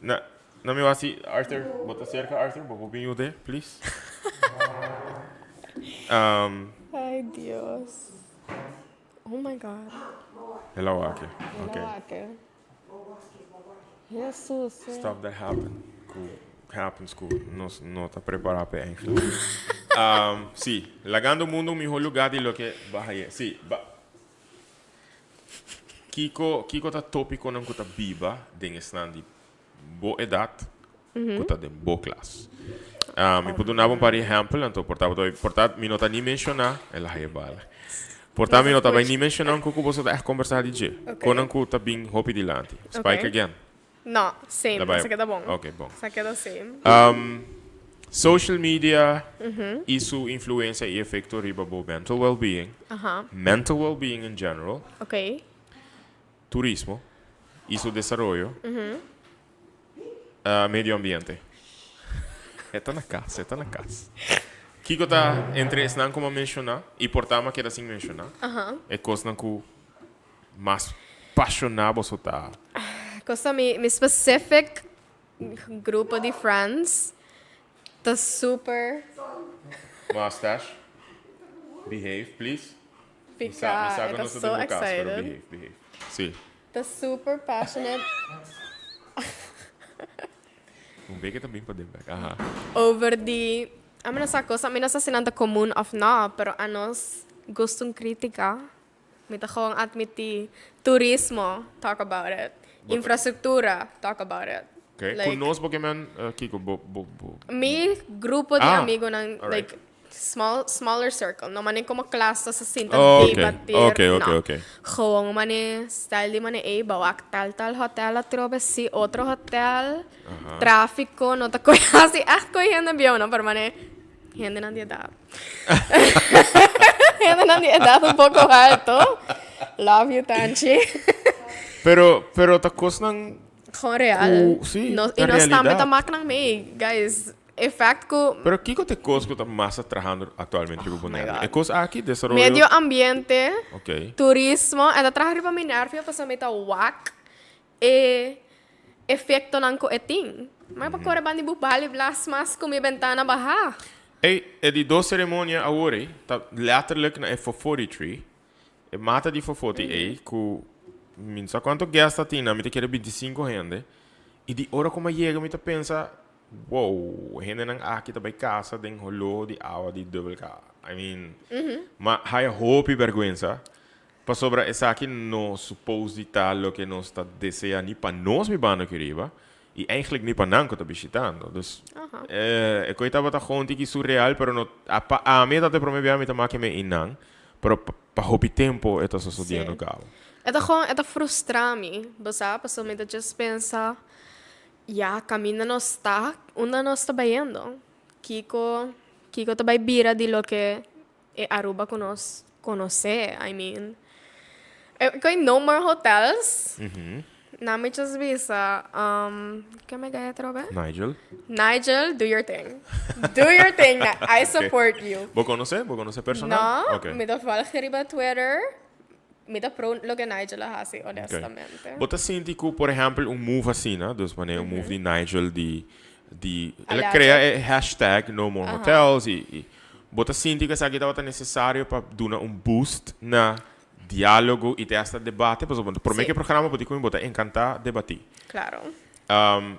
No mi wak si Arthur, bo ta cerca Arthur, bo por bin yude, please? Ay Dios. Oh my God. El a wak e. El a wak e. Jesus. Stuff that happen ku happens ku nos no ta prepara p'e eigenlijk. Si, lagando mundo un miho lugar di loke bo a haye. Si, ba. Kiko, kiko ta topiconan ku ta biba den esnan di. bo edat ku ta den bo klas. Mi por duna bo un par di ehèmpel, anto por ta bo ta bai, por ta mi no ta ni menshoná, el a haya bala. Por ta mi no ta bai ni menshoná un ku ku boso ta ègt kombersá di dje. Konan ku ta bin hopi dilanti. Spike again. No, same. La bai. Sa keda bon. Ok, bon. Sa keda same. Social media i su influensia i efekto riba bo mental well-being. Mental well-being in general. Ok. Turismo i su desaroyo. Medio ambiente. E ta na kas, e ta na kas. Kiko ta entre esnan ku mi a menshoná i por ta mi a keda sin menshoná? E kosnan ku mas pashoná boso ta? Kos ta mi mi specific grupo di friends ta super. Mustache, behave please. Mi Pica, sa, mi sa e ku ta nos ta so den bo kas, pero excited. behave, behave. Sí. Ta super passionate. Un beke ta bin pa den bek, aha. Over di, ami no sa kos, ami no sa si nan ta komun of no, pero anos gusta un kritika. Mi ta gewoon admiti, turismo, talk about it. Infrastructura, talk about it. Okay, Like, ku nos bo ke men kiko bo bo bo. Mi grupo di Ah, amigonan, alright. like small smaller circle, no mane como klas ta sa sinta Oh, okay, debatir, okay, okay, no. okay. Gewoon mane style di mane ey bo wak tal tal hotel atrobe si otro hotel, trafico no ta koe hasi echt koe hende bieu no, pero mane hendenan di edad. Hendenan di edad un poco alto. Love you, Tanchi. Pero, pero ta cosnan Gewoon real. cu, sí, Nos, ta y nos tambe realidad. ta maknan mee, guys. E fact cu Pero kiko ta e cos cu ta mas ta trahando actualmente riba Oh my Bonaire? God. E cos aki, desaroyo. Medio ambiente, Ok. turismo, e ta traha riba mi nervio pasobra mi ta wak e efectonan cu e tin. Ma e pa core banda di bubal y blas mas cu mi bentana baha. Ey, e di dos ceremonia awor ey ta letterlijk na e Fofoti tree, e mata di Fofoti ey, cu mi no sa cuanto guest ta tin nan, mi ta kere binticinco hende, y di ora cu mi a yega mi ta pensa, wow, hendenan aki ta bay casa den holo di awa di dubbel K. I mean, ma haya hopi berguensa Pasobra esaki no supos di ta loke nos ta desea ni pa nos bibando aki riba y eigenlijk ni pa nan cu ta bishitando. Dus e coy tabata gewoon tiki surreal pero no a pa ami e tabata e prome bia mi ta make me eynan pero pa hopi tempo e ta sosodiendo cabo. E ta gewoon e ta frustra mi, bo sa, pasobra mi ta just pensa ya caminda nos ta unda nos ta bayendo? Kico kico ta bay bira di loke E Aruba cu nos conoce, I mean. E no more hotels. Nan mi just bisa, um, ken mi gaya atrobe? Nigel. Nigel, do your thing. Do your thing, I support you. Bo conoce? Bo conoce personal? No, Okay. mi ta volg riba Twitter. Mi ta pro loke Nigel a haci, honestamente. Bo ta sinti cu, por ehempel, un move asina, dus wanneer un move di Nigel di, di, el a Alerte. crea e hashtag no more hotels y, y Bo ta sinti ku esaki tabata nesesario pa duna un boost na diálogo i te hasta debate? Pasobra bo ta promé ku e programa bo di ku mi bo ta enkantá debatí. Klaro.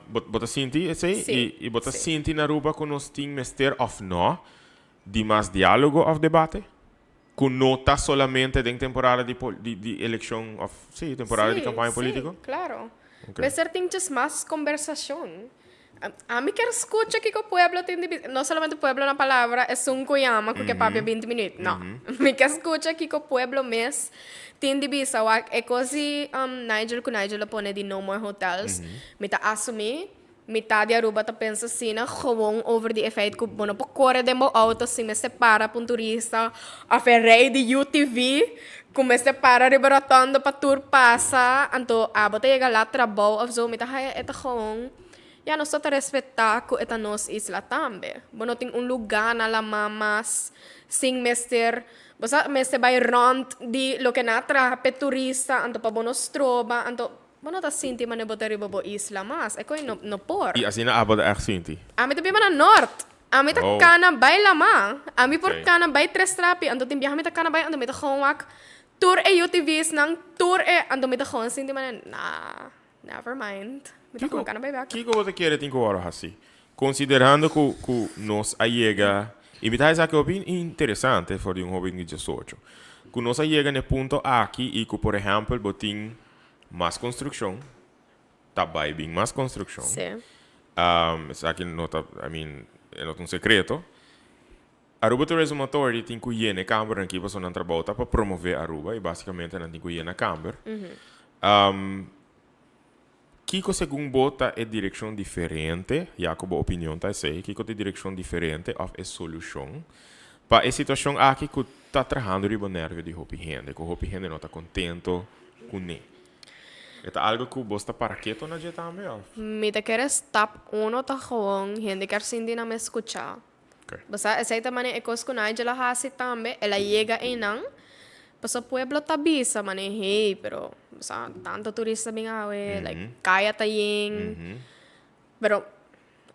Bo bo ta sinti esei? Sí. I i bo ta sinti na Aruba ku nos tin mester òf nò di mas diálogo òf debate? Ku no ta solamente den temporada di di di elekshon òf sí temporada di kampaña polítiko? Sí, klaro. Mester tin djes mas kombersashon. Ami kier skucha kiko pueblo tin di bisa. No solamente pueblo na palabra, esun ku yama ku ke papia binti minüt. No. Mi kier skucha kiko pueblo mes tin di bisa. Wak e kos di Nigel ku Nigel a pone di no more hotels, mi ta asumí mitad di Aruba ta pensa asina gewoon over di e feit ku bo no por kore den bo auto sin mester para pa un turista òf e rei di UTV ku mester para riba rotonde pa tur pasa. Anto abo ta yega lat trabou òf zo, mi ta haya e ta gewoon. Ya nos ta ta respetá ku e ta nos isla tambe. Bo no tin un lugá na lamá mas sin mester, bo sa mester bai rònt di loke nan a traha p'e turista, anto pa bo no stroba, anto bo no ta sinti manera bo ta riba bo isla mas. E koi no no por. I asina abo ta ègt sinti? Ami ta biba na nòrt. Ami ta kana bai lamá. Ami por kana bai Tres Trapi, anto tin biaha mi ta kana bai, anto mi ta gewoon wak tur e UTVsnan, tur e, anto mi ta gewoon sinti manera, nah. Never mind. Mi ta Kiko, gewoon kana bai bek. kiko bo ta kere tin ku wòrdu hasi? Konsiderando ku ku nos a yega, i mi ta hasi esaki hopi interesante for di un hoben di diesocho, ku nos a yega na e punto aki i ku por ehèmpel bo tin mas konstrukshon, Ta bai bin mas construccion. Sí. Esaki no ta, I mean, e no ta un secreto. Aruba Tourism Authority tin cu yena e cambernan aki pasobra nan trabou ta pa promove Aruba y basicamente nan tin cu yena camber. Kico segun bo ta e direccion diferente, ya cu bo opinion ta esey, kico ta e direccion diferente of e solucion pa e situacion aki cu ta trahando riba nervio di hopi hende, cu hopi hende no ta contento cune? E ta algo cu bos ta para keto na dje tambe of? Mi ta kere stap uno ta gewoon hende kier sinti nan mes scucha. Bo sa, esei ta manera e kos ku Nigel a hasi tambe, el a yega einan, pasobra pueblo ta bisa manera, hey, pero bo sa, tantu turista bin awe, like, kaya ta yen. Pero,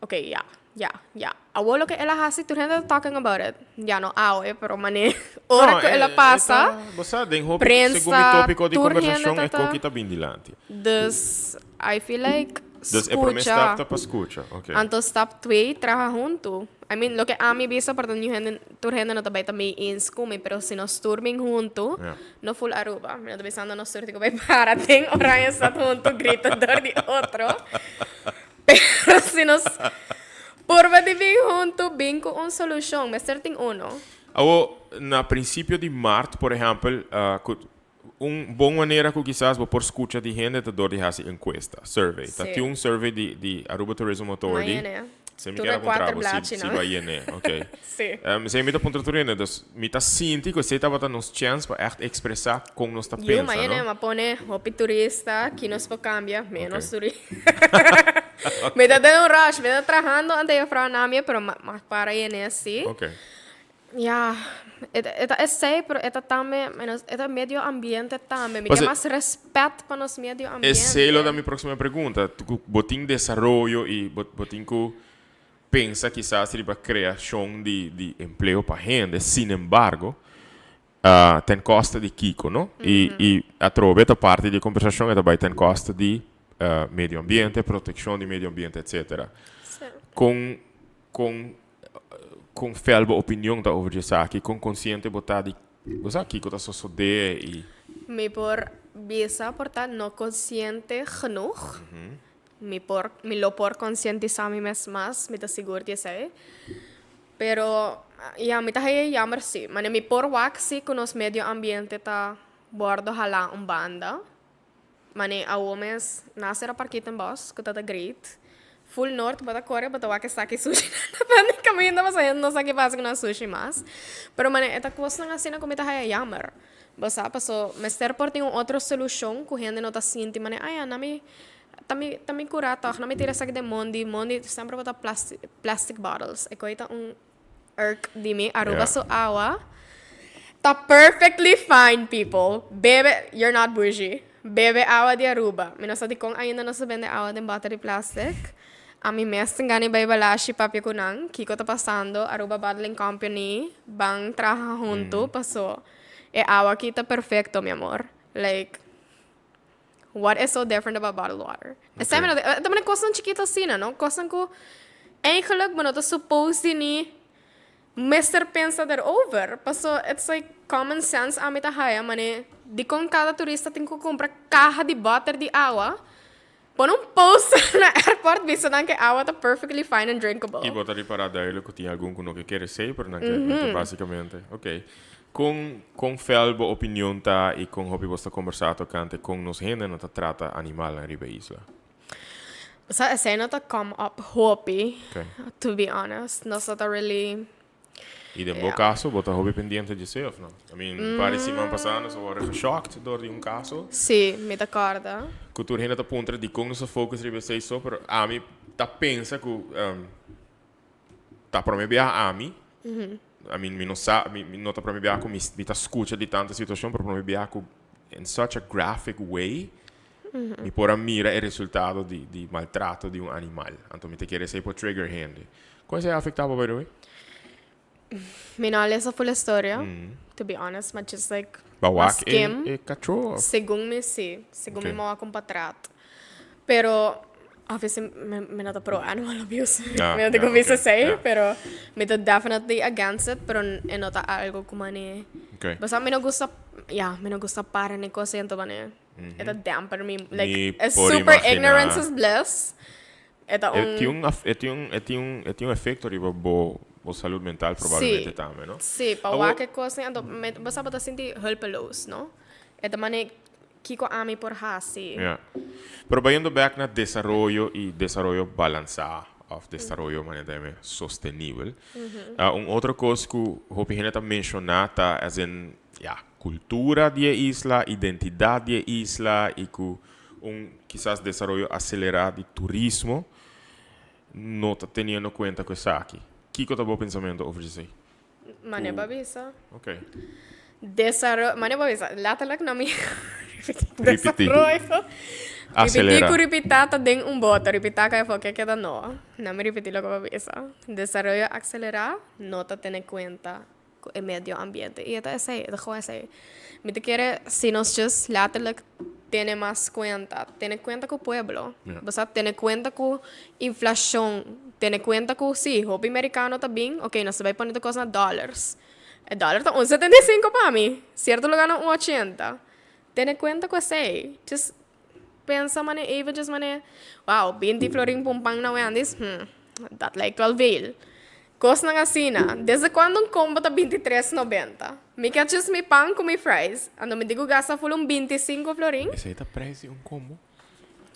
ok, ya, ya, ya. Awor loke el a hasi, tur hende ta talking about it. Ya no awe, pero manera ora ku el a pasa, Bo sa, den hopi, prensa, segun mi tópiko di tur hende kombersashon, ta e ta. koki ta bin dilanti. Dus, I feel like Dus e promé Skucha. stap ta pa skucha, ok. Anto stap twee, traha huntu. I mean, loke ami bisa por ta niun hende, tur hende no ta bai ta mee eens ku mi, pero si nos tur bin huntu, no full Aruba, mi no ta bisando nos tur tin ku bai para den Oranjestad huntu grita dor di otro, pero si nos purba di bin huntu, bin ku un solushon, mester tin uno. Awo, na prinsipio di mart, por ehèmpel, ku Un bon manera ku kisas bo por skucha di hende ta dor di hasi enkuesta, survey. Ta tin un survey di di Aruba Tourism Authority. Mañana. Se mi Tur kier e a puntra kuater bo si blachi si nan. bo a yen'é, ok. Sí. Esei mi ta puntra tur hende, dus mi ta sinti ku esei tabata nos chèns pa ègt ekspresá kon nos ta Yu, pensa, mañana no? mi a pone hopi turista, ki nos por kambia, ménos Ok. turista. Mi ta den un rush, mi ta trahando ante juffrouw Namie, pero ma ma para yen'é sí. Ok. Ya, e ta e ta esei, pero e ta tambe, menos, e ta medio ambiente tambe. Mi ke mas respet pa nos medio ambiente. Esei lo ta mi próximo pregunta. Ku bo tin desaroyo i bo bo tin ku pensa kisas riba kreashon di di empleo pa hende. Sin embargo, ten koste di kiko, no? I i atrobe ta parti di e kombersashon e ta bai ten koste di medio ambiente, protekshon di medio ambiente, etcetera. Kon kon Kon fel bo opinion ta over di esaki? Kon konsiente bo ta di bo sa kiko ta sosodé i. Mi por bisa por ta no konsiente genoeg. Mi por, mi lo por konsientisá mi mes mas, mi ta sigur di esei. Pero, ya, mi ta haña jammer sí. Mane mi por wak sí ku nos medio ambiente ta wòrdu halá un banda. Mane awo mes na sera Parkietenbos ku ta ta great. Full Noord bo ta kore bo ta wak e saki sushi nan ta bende kaminda pasobra hende no sa ke pasa ku nan sushi mas. Pero mane e ta kosnan asina ku mi ta haya jammer. Bo sa paso mester por tin un otro solushon ku hende no ta sinti mane aya na mi ta mi ta mi kura tòg na mi tira esaki den mondi mondi semper bo ta plastic bottles e koi ta un Erk di mi Aruba su awa ta perfectly fine people bebe you're not bougie bebe awa di Aruba mi no sa dikon ainda nos ta bende awa den boter di plastic ami mes tin gana di bai Balashi papia ku nan kiko ta pasando Aruba Bottling Company ban traha huntu paso e awa aki ta perfecto mi amor like What is so different about bottled water? Esei mi no ta, ta mane kosnan chikito asina, no? Kosnan ku eigenlijk bo no ta supposed di ni mester pensa derover. Paso it's like common sense ami ta haya mane dikon kada turista tin ku kumpra kaha di bòter di awa, pone un poster na airport bisa nan ku e awa ta perfectly fine and drinkable. I bo ta ripará duidelijk ku tin algun ku no ke kere esei, pero nan ke, nan ke basikamente. Oké. Kon kon fel bo opinion ta i kon hopi bos ta kombersá tokante kon nos hendenan ta trata animalnan riba e isla? Sa esei no ta come up hopi, Okay. to be honest. Nos no ta really. I den bo kaso, bo ta hopi pendiente dje esei òf no? I mean, un par di siman pasá nos a wòrdu geshocked dor di un kaso. Sí, mi ta kòrda. Ku tur hende ta puntra dikon nos ta focus riba esei so, pero ami ta pensa ku Ta prome biaha ami, I mean mi no sa, mi no ta prome biaha ku mi mi ta skucha di tantu situashon, pero prome biaha ku in such a graphic way mi por a mira e resultado di di maltrato di un animal. Anto mi ta kere esei por trigger hende. Kon esei a afektá bo by the way? Mi no a lesa full e storia, to be honest, ma just like Ba a wak e skim. e kachó of? Segun mi si, segun mi Okay. mi wak un patrat. Pero obviously mi mi no ta pro animal abuse. Ah, Mi no ta ja, ku bisa okay, esei, ja. pero mi ta definitely against it, pero e no ta algo ku mane. Okay. Pasobra mi no gusta, ya, mi no gusta para ni kos ei, anto mane. E ta damper mi, like, Mi e por super imaginá. ignorance is bliss. E ta E un... tin un, af- e tin un, e tin un, e tin un efecto riba bo, bo salud mental probablemente Sí. tambe, no? Sí, pa Awo- wak e kosnan, anto me, bo sa bo ta sinti hulpeloos, no? E ta mane kiko ami por hasi. Ja. Pero bayendo back na desaroyo y desaroyo balansa of desaroyo manera ta yama sostenibel. Ah, un otro cos cu hopi hende ta menciona ta as in, ja, cultura di e isla, identidad di e isla y cu un kisas desaroyo acelera di turismo no ta teniendo cuenta cu esaki. Kico ta bo pensamento over esey? Mane bo a bisa. Ok. Desaro, mane bo a bisa, letterlijk na mi Ripiti. desaroyo. Acelera. Ripiti cu ripita ta den un boto, ripita ca afo ke keda no. Na mi ripiti loke bo a bisa. Desaroyo acelera no ta tene cuenta cu e medio ambiente. Y e ta esey, e ta gewoon esey. Mi ta kere si nos just letterlijk tene mas cuenta, tene cuenta cu pueblo. Ja. Bo sa, tene cuenta cu inflacion, tene cuenta cu si, hopi mericano ta bin, ok, nos ta bay pone tur cos na dollars. E dollar ta un 75 pa mi, cierto lugar na un 80. Tene cuenta cu esey. Just pensa mane eventjes mane, wow, 20 florin pa un pan na Wendy's, dat lijkt wel veel. Kosnan asina. Desde cuando un combo ta 23 90? Mi kier just mi pan cu mi fries. Anto mi tin cu gasta full un 25 florin. Esey ta prijs di un combo?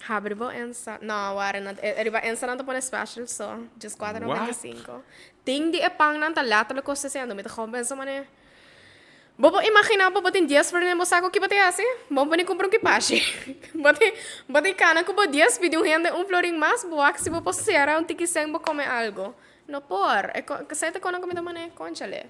Habri bo Insta. No, ware nan. Riba Insta nan ta pone special so. Just 4,95. Tin di e pan nan ta letterlijk kosta esei. Anto mi ta gewoon pensa mane. Bo por imagina bo bo tin 10 florin den bo saco ki bo ta hasi? Bo por ni cumpra un kipashi. Bo tin bo tin cana cu bo 10 pidi un hende un florin mas bo wak si bo por cera un tiki cen bo come algo. No por. E co esei ta con cu mi ta mane conchale.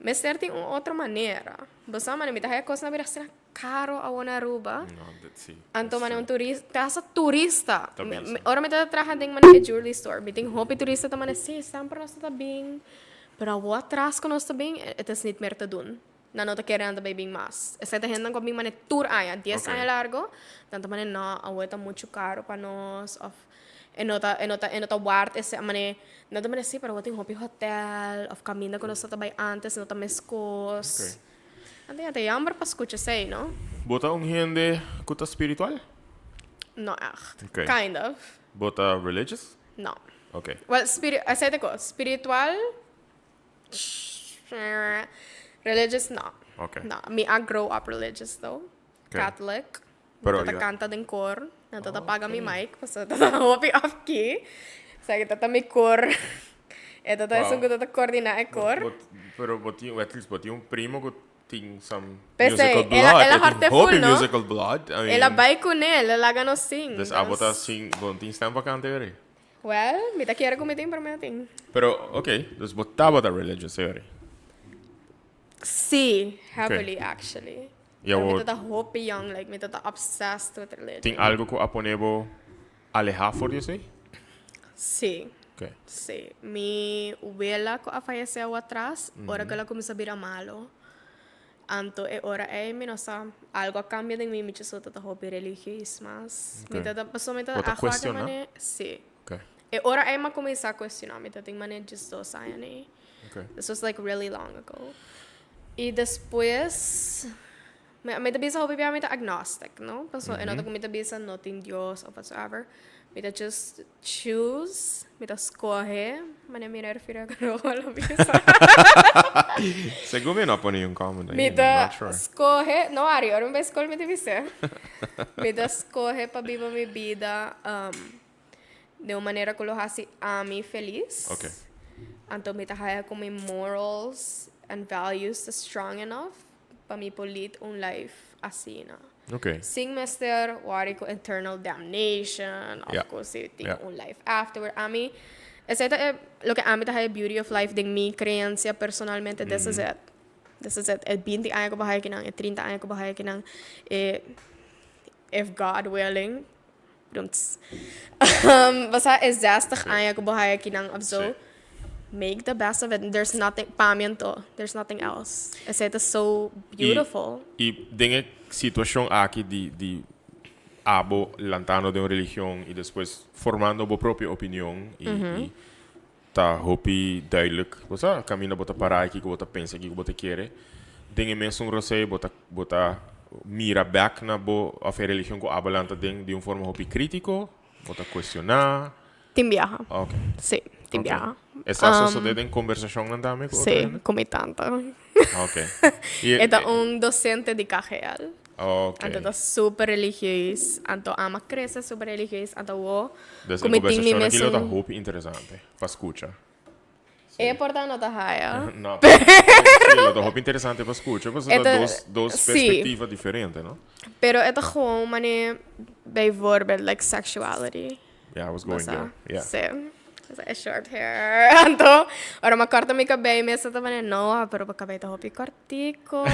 Mester tin un otro manera. Bo sa mane mi ta haya cosnan bira asina caro awor na Aruba. No, dat si. Anto mane un turista, te hasta turista. Ta bisa. Ora mi ta traha den mane e jewelry store, mi tin hopi turista ta mane, si, semper nos ta ta bin, pero awor atras ku nos ta bin, het is niet meer te doen. Nan no ta kere nan ta bay bin mas. Esei ta hendenan ku a bin mane tur aña, 10 aña largo, nan ta mane, no, awor ta muchu caro pa nos, of e no ta, e no ta, e no ta ward esei, mane, nan ta mane, si, pero awor tin hopi hotel, of kaminda ku nos ta ta bay antes no ta meskos. Anto ya ta jammer pa scucha esey, no? Bo ta un hende cu ta spiritual? No echt. Okay. Kind of. Bo ta religious? No. Okay. Well, spiri esey ta cos. Spiritual, religious no. Okay. No. Mi a grow up religious though. Okay. Catholic. Pero Mi tata ya- canta den koor. Mi tata paga mi mic, pasobra tata hopi off key. Sa cu tata mi koor. E tata esun Wow. cu tata coordina e koor. Bo, pero bo tin, at least bo tin un primo cu tin some P'esei, musical el a- blood. el a E tin hòrte hopi full, no? musical blood. I El a mean, bai kuné, el a laga nos sing. Dus abo ta sin, bo no tin stem pa canta yori? Well, mi ta kier cu mi tin, pero mi no tin. Pero, ok, dus bo tabata religious yori? Sí, heavily actually. Ja, Pero mi bo ta hopi young, like mi ta obsessed with religion. Tin algo cu a pone bo aleha for di esey? Sí. Ok. Sí. Mi wela cu a fallece awo atras, ora cu el a cuminsa bira malo. Anto e ora ey mi no sa, algo a cambia den mi, mi so ta hopi religieus mas. Mi ta, pasobra mi ta Bo ta aho di cuestiona? mane, sí. Ok. E ora ey mi a cuminsa cuestiona, mi ta tin mane 12 aña ney. Ok. This was like really long ago. Y despues, mi, mi ta bisa hopi bia mi ta agnostic, no? Paso e no ta cu mi ta bisa no tin Dios of whatsoever. Mi ta just choose, mi ta scoge, mane mi refira cu no lo bisa. Segun mi no a pone un comment Mi ainda, ta not sure. scoge, no Ari, ora mi bay scol mi ta bisa. Mi ta scoge pa biba mi bida den un manera cu lo haci ami feliz. Ok. Anto mi ta haya cu mi morals and values ta strong enough pa mi por lead un life asina. Ok. Sin mester worry cu eternal damnation of cu si tin un life afterward. Ami, esey ta e loke ami ta haya beauty of life den mi creencia personalmente, this is it. This is it. E 20 aña cu bo haya kinan, e 30 aña cu bo haya kinan, e if God willing, Dumts. Basa e 60 aña ku bo haya kinan of zo. Make the best of it. There's nothing, pa mi anto, there's nothing else. Esei ta so beautiful. I den e situashon aki di di abo lantando den un religion i despues formando bo propio opinion i i ta hopi duidelijk, bo sa, kaminda bo ta para i kiko bo ta pensa i kiko bo ta kere. Den e mesun rosei bo ta bo ta. mira back na bo of e religion ku abo lanta den di un forma hopi krítiko? Bo ta kuestioná? Tin biaha. Ok. Sí, tin biaha. Esaki a sosodé den kombersashonnan tambe ku otro Sí, hende? ku mi tanta. Ok. E ta un docente di KGL. Ok. Anto ta super religieus. Anto ama crece super religieus. Anto awo Dus ku e mi tin mi kombersashon aki lo ta mesun. hopi interesante pa skucha. E por ta no ta haya. No, pero sí, lo ta hopi interesante pa skucha, pasobra E ta dos, dos sí. perspectiva diferente, no? Pero e ta gewoon mane bijvoorbeeld like sexuality. Yeah, I was going Basa. there. Yeah. Sí. Basa e short hair. Anto, ora mi a corta mi cabei, mi a ta mane, no, pero bo cabei ta hopi cortico.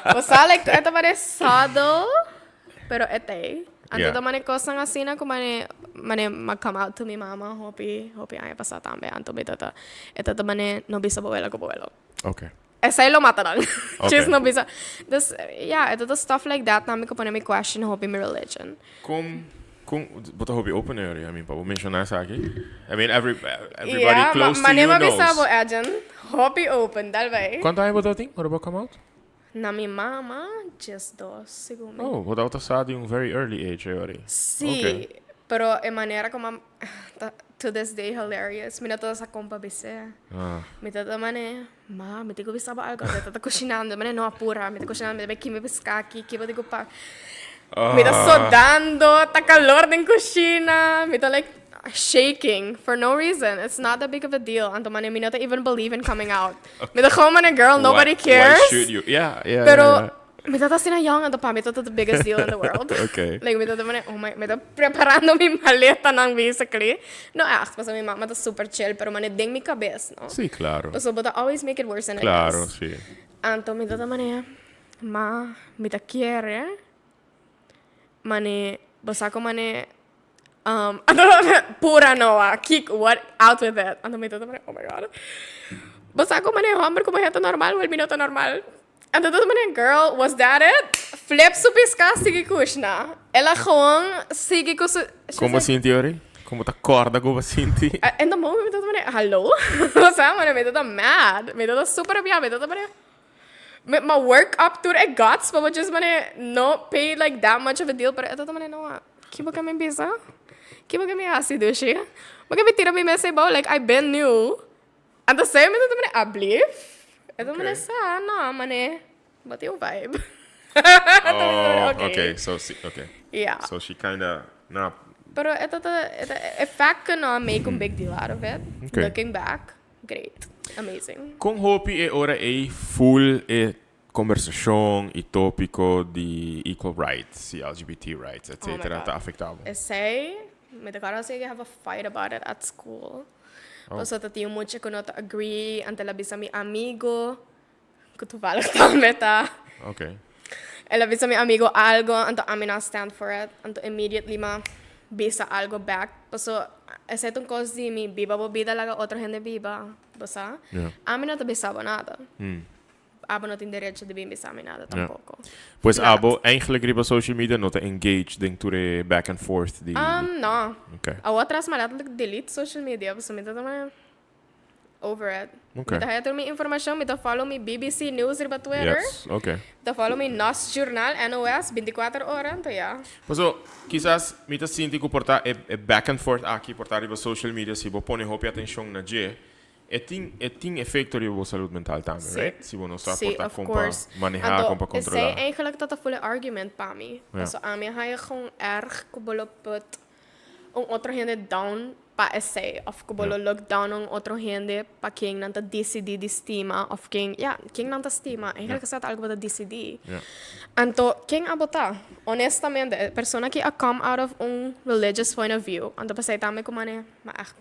Basa, like, e ta mane subtle, pero e t'ei. Anto ta mane cosnan asina cu mane, mane m'a come out to mi mama hopi, hopi aña pasa tambe. Anto mi tata, e tata mane, no bisa bo wela cu bo welo. Esei lo mata nan. Djis no bisa. Dus, ya, e ta stuff like that nan mi cu pone mi question hopi mi religion. Con, con, bo ta hopi open area, I mean, pa bo menciona esaki. I mean, every, everybody close to you Yeah, knows. mane bo bisa bo, Edjean, hopi open, dal bay. Cuanto aña bo ta tin ora bo come out? Na mi mama, 12, segun mi. Oh, bo tabata sa di un very early age e ora. Sí, Okay. pero e manera como a, ta to this day hilarious. Mi no ta sa con pa bis'é. Ah. Mi ta ta mane, ma, mi tin cu bisa bo algo. Mi ta ta cushinando. Mane, no apura, mi ta cushinando. Mi ta bay kima pisca aki, kiba di cu pa. Mi ta sodando, ta calor den cushina. Mi ta like shaking for no reason. It's not that big of a deal. Anto mane, mi no ta even believe in coming out. Mi ta gewoon mane, girl, nobody cares. Why should you? Yeah, Pero mi ta asina young, anto pa mi ta the biggest deal in the world. Like mi ta mane, oh my, mi ta preparando mi maletanan basically. No echt, pasobra mi mama ta super chill, pero mane den mi cabes, no? Sí, claro. Pasobra bo ta always make it worse than it is. Claro, sí. Anto mi ta mane, ma, mi ta kiere, mane, bo sa con mane, Um, pura Noah, kick what out with it. Anto mi tata oh my God. Bo sa como mane homber como gente normal, wel mi no ta normal. Anto tata mane, girl, was that it? Flip su pisca, sigui kushna. Ela gewoon sigui ku su... she Como was like, sinti ori? Como ta corda como sinti? In the moment mi tata mane, hallo? Bo sa mane, mi tata mad. Mi tata super rabiá, mi tata mane... Mi m'a work up tur e guts pa bo just mane no pay like that much of a deal, pero e tata mane, Noah, ki bo ke mi bisa? Ki bo ke mi hasi, dushi? Bo ke mi tira mi mes eibo? Like, I been knew. Anto sei mi tata mane, ablief? E tata mane, sa, no, mane, bo tin un vibe. Oh, okay, so si, okay. Yeah. So she kinda, na. Pero e tata, e fact ku no a make un big deal out of it, looking back. Great. Amazing. Kon hopi e ora ei full e kombersashon i topiko di equal rights i LGBT rights etcetera ta afekta bo? Esei, mi ta kòrda si have a fight about it at school. Pasobra ta tin un mucha ku no ta agree, anto el a bisa mi amigo, ku toevallig tambe ta. El a bisa mi amigo algo, anto ami no a stand for it. Anto immediately m'a bisa algo back. Paso esei ta un kos di mi biba bo bida laga otro hende biba, bo sa? Ami no ta bisa bo nada. Abo no tin derecho di bin bisa mi nada tampoko. Pues abo eigenlijk riba social media no ta engage den tur e back and forth di. No. Awor atras mi a letterlijk delete social media pasobra mi ta tuma. Over it. Okay. Mi ta haya tur mi informacion, mi ta follow mi BBC News riba Twitter. Yes, okay. Mi ta follow mi Nos Journal, NOS, 24 ora, anto ya. Paso, kisas mi ta sinti ku por ta e e back and forth aki por ta riba social media si bo pone hopi atencion na dje, e tin e tin efecto riba bo salud mental tambe, Sí. right? Si bo no sa Sí, por ta of kon pa course. maneha, Anto, kon pa esei controla. eigenlijk ta ta full e argument pa mi. Ja. Paso ami a haya gewoon erg ku bo lo put un otro hende down pa esei of ku bo lo look down un otro hende pa ken nan ta disidí di stima of ken, ya, ken nan ta stima. Eigenlijk esei ta algu bo ta disidí. Anto, ken abo ta? Honestamente, e persona ki a come out of un religious point of view, anto p'esei tambe ku mane, ma ègt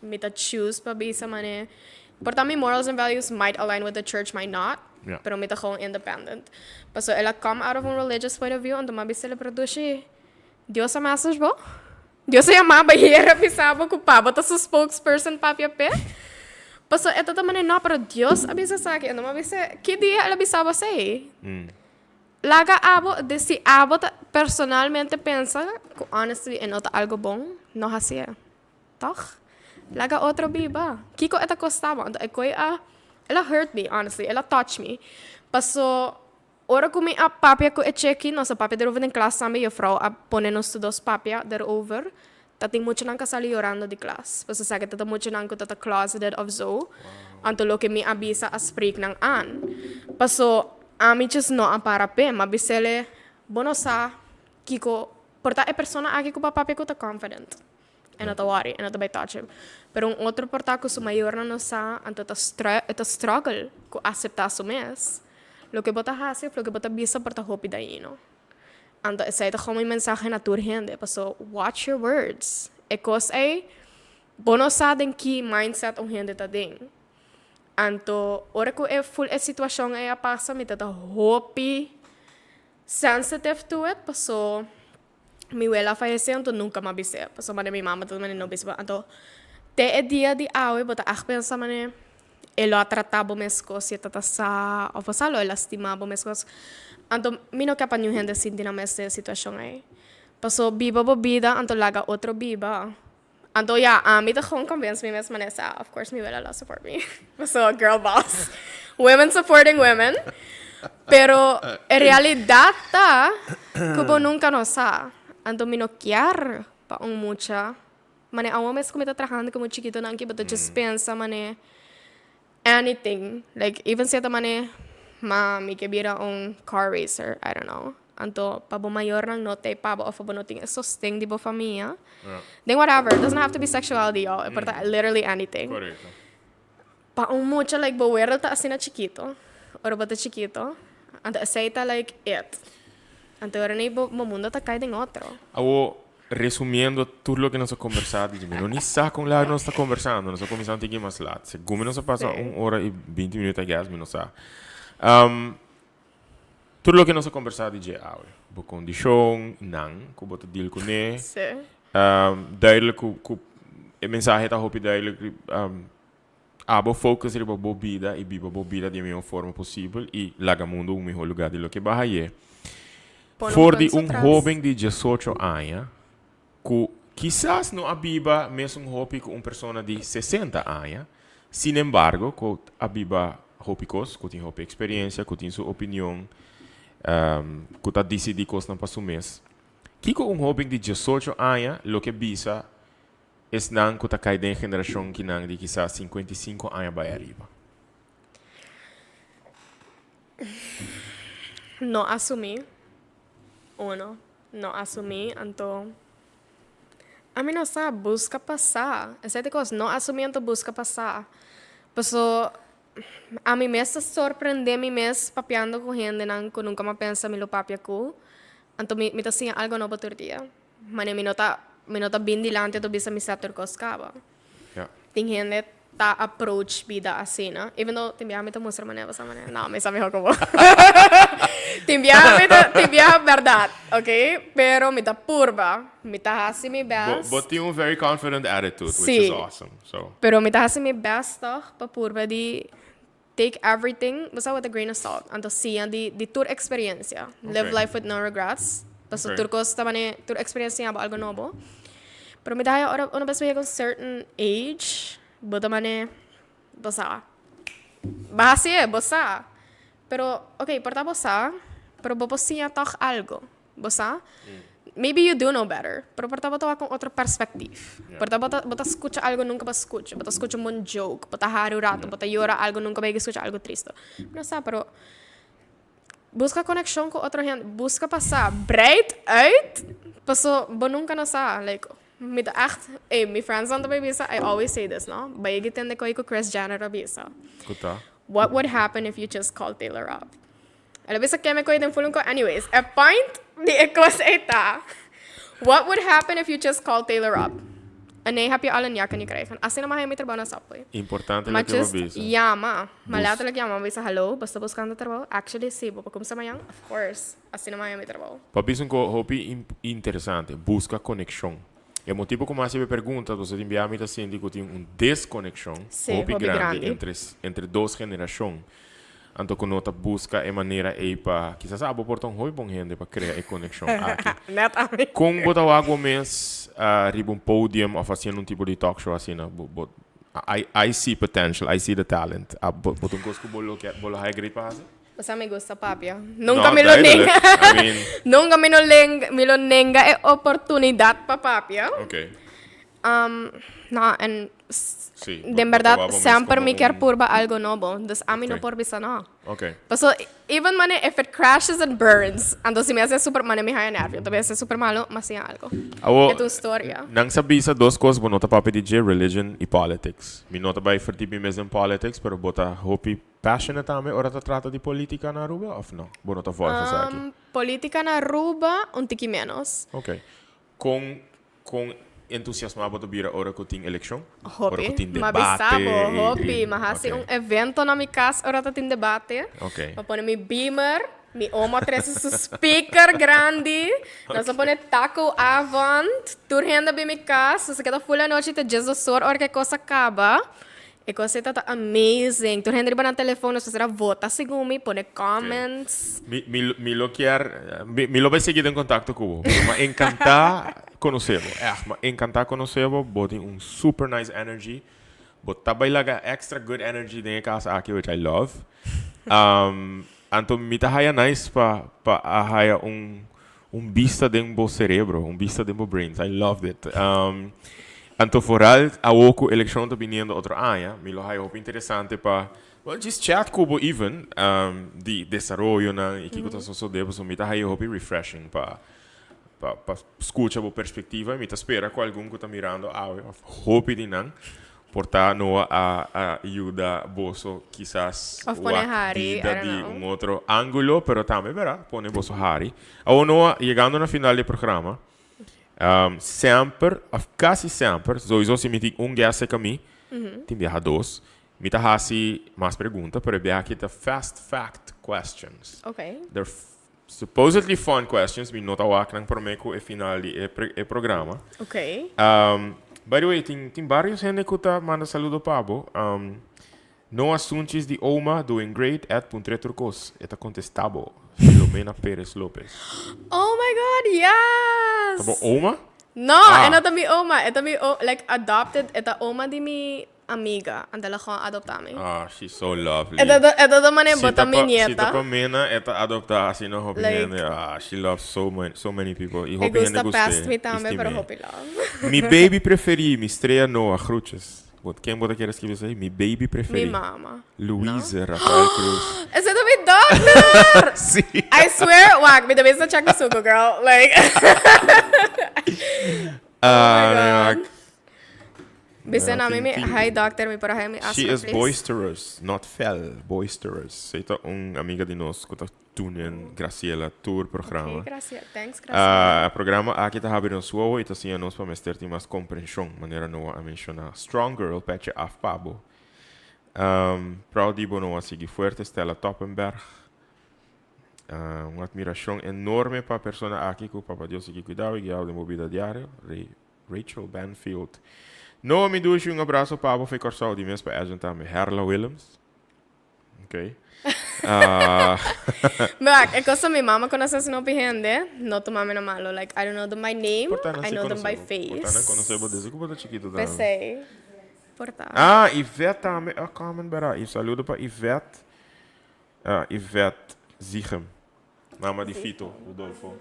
mi ta choose pa bisa mane, por ta mi morals and values might align with the church, might not, pero mi ta gewoon independent. Pasobra el a come out of un religious point of view, anto mi a bisa el a produci Dios a message bo? Dios a yama bo hier a bisa bo ku pa bo ta su spokesperson papia p'e? Paso e ta ta mane no, pero Dios a bisa esaki. Anto mi a bisa, ki dia el a bisa bo esei? Laga abo, de si abo ta personalmente pensa ku honestly e no ta algo bon, no hasié. Tòg? Laga otro biba. Kiko e ta kosta bo? Anto e koi a, el a hurt me honestly, el a touch me. Paso. Ora ku mi a papia ku e cheki, nos a papia derover den klas tambe, juffrouw a pone nos tur dos papia derover, ta tin muchanan ku a sali yorando di klas, pasobra sa ke ta ta muchanan ku ta ta closeted of zo, anto loke mi a bisa a spreek nan aan. Paso ami djis no a para p'e, m'a bis'ele, bo no sa kiko por ta e persona aki ku bo a papia ku ta confident. E no ta worry, e no ta bai touch him. Pero un otro por ta cu su mayornan no sa, anto ta e ta struggle cu acepta su mes. Loke bo ta haci of loke bo ta bisa por ta hopi dañino. Anto esey ta como mi mensahe na tur hende, paso watch your words. E cos ey, bo no sa den ki mindset un hende ta den. Anto ora cu e full e situacion ey a pasa mi ta ta hopi sensitive to it, paso. Mi wela a fayesé anto nunka m'a bis'é pasobra mane mi mama ta mane no bisa bo anto te e dia di awe bo ta ag pensa mane e lo a trata bo meskos si e ta ta sa of bo sa lo e lastima bo meskos anto mi no ke pa niun hende sinti nan mes den e situashon ei paso biba bo bida anto laga otro biba anto ya ami ta gewoon convince mi mes mane sa of course mi wela lo a support mi paso girl boss women supporting women pero e realidad ta cu bo nunca no sa anto mi no kier pa un mucha mane awo mes cu mi ta trahando como chikitonan aki bo ta just pensa mane anything like even si e ta mane ma mi ke bira un car racer I don't know anto pa bo mayornan no ta e pa bo of pa bo no tin e sosten di bo famia den whatever it doesn't have to be sexuality y'all e por ta literally anything pa un mucha like bo wereld ta asina chikito ora bo ta chikito anto esey ta like it anto ora nei bo mundo ta kai den otro. Awo Resumiendo tur loke nos a kombersá di mi no ni sa kon largu nos ta kombersando, nos a kuminsá un tiki mas lat. Segun mi nos a pasa un ora i binti minüt I guess, mi no sa. Tur loke nos a kombersá di dje awe, bo kondishon, nan ku bo ta deal kuné, duidelijk ku ku e mensahe ta hopi duidelijk, abo focus riba bo bida i biba bo bida di e mihó forma posibel i laga mundu un mihó lugá di loke bo a haye. For di un hóben di diesocho aña ku kisas no a biba mesun hopi ku un persona di sesenta aña, sinembargo ku a biba hopi kos, ku tin hopi eksperensia, ku tin su opinion, ku ta disidí kosnan pa su mes. Kiko un hóben di diesocho aña lo ke bisa Esnan ku ta kai den generashon kinan di kisas 55 aña bai ariba. No asumí. Uno, no asumí, anto ami no sa, buska pa sa. Esei ta e kos, no asumí anto buska pa sa. Paso ami mes ta sorprendé mi mes papiando ku hendenan ku nunka mi a pensa mi lo papia ku, anto mi ta siña algu nobo tur dia. Mane mi no ta mi no ta bin dilanti to bisa mi sa tur kos kaba. Ja. Tin hende ta approach bida asina. Even though tin biaha mi ta mustra manera bo sa manera no mi sa mihor ku bo. Tin biaha mi ta tin biaha bèrdat ok pero mi ta purba mi ta hasi mi Bo best. bo tin un very confident attitude which is Sí. awesome so. Pero mi ta hasi mi best tòg pa purba di Take everything, bo sa with a grain of salt. Anto siña di di tur experiencia. Live life with no regrets. Paso tur cos ta mane, tur experiencia siña bo algo nobo. Pero mi ta haya ora unu bes bo yega un certain age, bo ta mane, bo sa. Bo hacié, bo sa. Pero, ok, por ta bo sa, pero bo por siña tog algo. Bo sa? Maybe you do know better, pero por ta bo ta wak un otro perspectief. Por ta bo ta bo ta scucha algo nunca bo a scucha, bo ta scucha un bon joke, bo ta hari un rato, bo ta yora algo nunca bo a yega scucha algo tristo. Mi no sa, pero busca conexion cu otro hende, busca pa sa, breid uit, paso bo nunca no sa, like mi ta echt, ey, mi friendsnan ta bay bisa, I always say this, no, bay yega tende koe cu Kris Jenner a bisa. Cu ta? What would happen if you just called Taylor up? El a bisa keme koe den fulun koe. Anyways, e point di e kos ei ta, What would happen if you just called Taylor up? En nee heb je al een ja kunnen krijgen. Asina m'a haña mi trabou na Subway. Importante M'a loke bo just bisa. yama. M'a Bus. letterlijk yama. M'a bisa, Hallo, bo sta buskando trabou? Actually, si. Bo por kumsa mañan? Of course. Asina m'a haña mi trabou. Bo a bisa un ko hopi interesante, buska konekshon. E motibu ku mi a hasi e pregunta, pasobra tin bia mi ta sinti ku tin un deskonekshon Sí, hopi hopi grandi grandi. entre entre dos generashon. Anto ku no ta buska e manera ei pa kisas abo por ta un hopi bon hende pa krea e konekshon aki. Net ami. Kon bo ta wak bo mes riba un podium òf hasiendo un tipo di talk show asina? Bo bo I I see potential, I see the talent. Bo bo ta un kos ku bo lo ke bo lo haya great pa hasi? Pasobra mi gusta papia. Nunca mi lo nenga. I mean, Nunca mi no lenga, mi lo nenga e oportunidad pa papia. No, en Sí, den bo berdad bo mes semper como mi kier un purba algo nobo. Dus ami no por bisa no. Paso even mane if it crashes and burns, anto si mi haci super mane mi haya nervio. Ta bes super malo, ma si algo. Awo, E ta un storia. Nan sa bisa dos cos bo no ta papia di dje, religion y politics. Mi no ta bay verdiep mi mes den politics, pero bo ta hopi passionate tambe ora ta trata di politica na Aruba of no? Bo no ta volg esaki? Politica na Aruba un tiki menos. Con Con entusiasma bo ta bira ora cu tin eleccion? Ora Hopi. cu tin M'a bisa debate bo, y, hopi. y M'a haci ok. un evento na mi cas ora ta tin debate. Ok. M'a pone mi beamer, mi omo a trece su speaker grandi. Nos a pone taco avond. Tur hende a bin mi cas. Nos a keda full anochi te djesdos or ora cu e cos a caba. E cos ei ta ta amazing. Tur hende riba nan telefon nos mester a vota segun mi, pone comments. Mi, mi, mi lo kier, mi, mi lo bay sigui den contacto cu bo. Pero m'a encanta conoce bo. Echt, m'a encanta conoce bo. Bo tin un super nice energy. Bo ta bay laga extra good energy den e cas aki, which I love. Um, anto mi ta haya nice pa, pa a haya un, Un bista den bo cerebro, un bista den bo brains. I loved it. Um, anto vooral awo cu eleccion ta biniendo otro aña, mi lo haya hopi interesante pa, well, just chat cu bo even, um, di desaroyonan y kico ta sosode, pasobra mi ta haya hopi refreshing pa, pa, pa scucha bo perspectiva y mi ta spera cu algun cu ta mirando awe, of hopi di nan, Por ta Noa a a yuda boso kisas Of pone wak hari, I bida don't di know. un otro angulo, pero tambe bera pone boso hari. Awor Noa, yegando na final di e programa, semper of kasi semper, souiso si mi tin un guest cerca mi, tin biaha dos, mi ta hasi mas pregunta, pero e biaha aki ta fast fact questions. Okay. They're Supposedly fun questions, mi no ta wak nan prome ku e final di e e programa. Ok. Um, by the way, tin tin varios hende ku ta manda saludo pa bo. Um, Noah Sunchis di Oma, doing great, at puntre tur kos. E ta kontestá bo, Filomena Perez Lopez. Oh my God, yes! Ta bo oma? No, Ah. e no ta mi oma, e ta mi o like adopted, e ta oma di mi Amiga, anto el a gewoon adopta mi. Ah, she's so lovely. E ta e ta mane Si bo ta ta mi pa, si nieta. ta pa Mena, e ta adopta asina hopi Like, hende. Ah, she loves so many, so many people. Y e hopi hende gusta pest gust'é mi y tambe, pero stim'é. hopi love. Mi baby preferí, mi strea Noah, groetjes. Bo, ken bo ta kere skibi esei? Mi baby Mi preferí. mama. No? Luise Rafael Cruz. Esei ta mi dokter! Sí. I swear, wak, mi ta bisa check mi suco, girl. Like, oh my Ah, God. wak. Bisa na mi mi hi doctor mi por a mi She asma is please. boisterous, not fel, boisterous. Zij ta un amiga di nos cu ta tune in Graciela tur programa. Ok, Graciela. Thanks Graciela. Ah, programa aki ta habri nos wowo y ta siña nos pa mester tin mas comprension, manera Noah a menciona. Strong girl, petje af pa bo. Um, proud di bo Noah, sigui fuerte, Stella Toppenberg. Ah, un admiracion enorme pa persona aki cu Papa Dios sigui cuidao y guiao den bo bida diario. Rey. Rachel Banfield. Noa mi dushi un abrazo pa bo fe Kòrsou di mes pa Edwin tambe. Herla Willems. Ok. Ah. Wak, e cosa mi mama conoce asina hopi hende, no tuma mi na malo. Like, I don't know them by name, Por ta nan I si know them conoce by bo. face. Por ta nan conoce bo desde cu bo ta chikito tambe. P'esei, por ta. Ah, Yvette tambe a comment bera. Y saludo pa Yvette. Ah, Yvette Zichem. Mama di Fito, Rudolfo.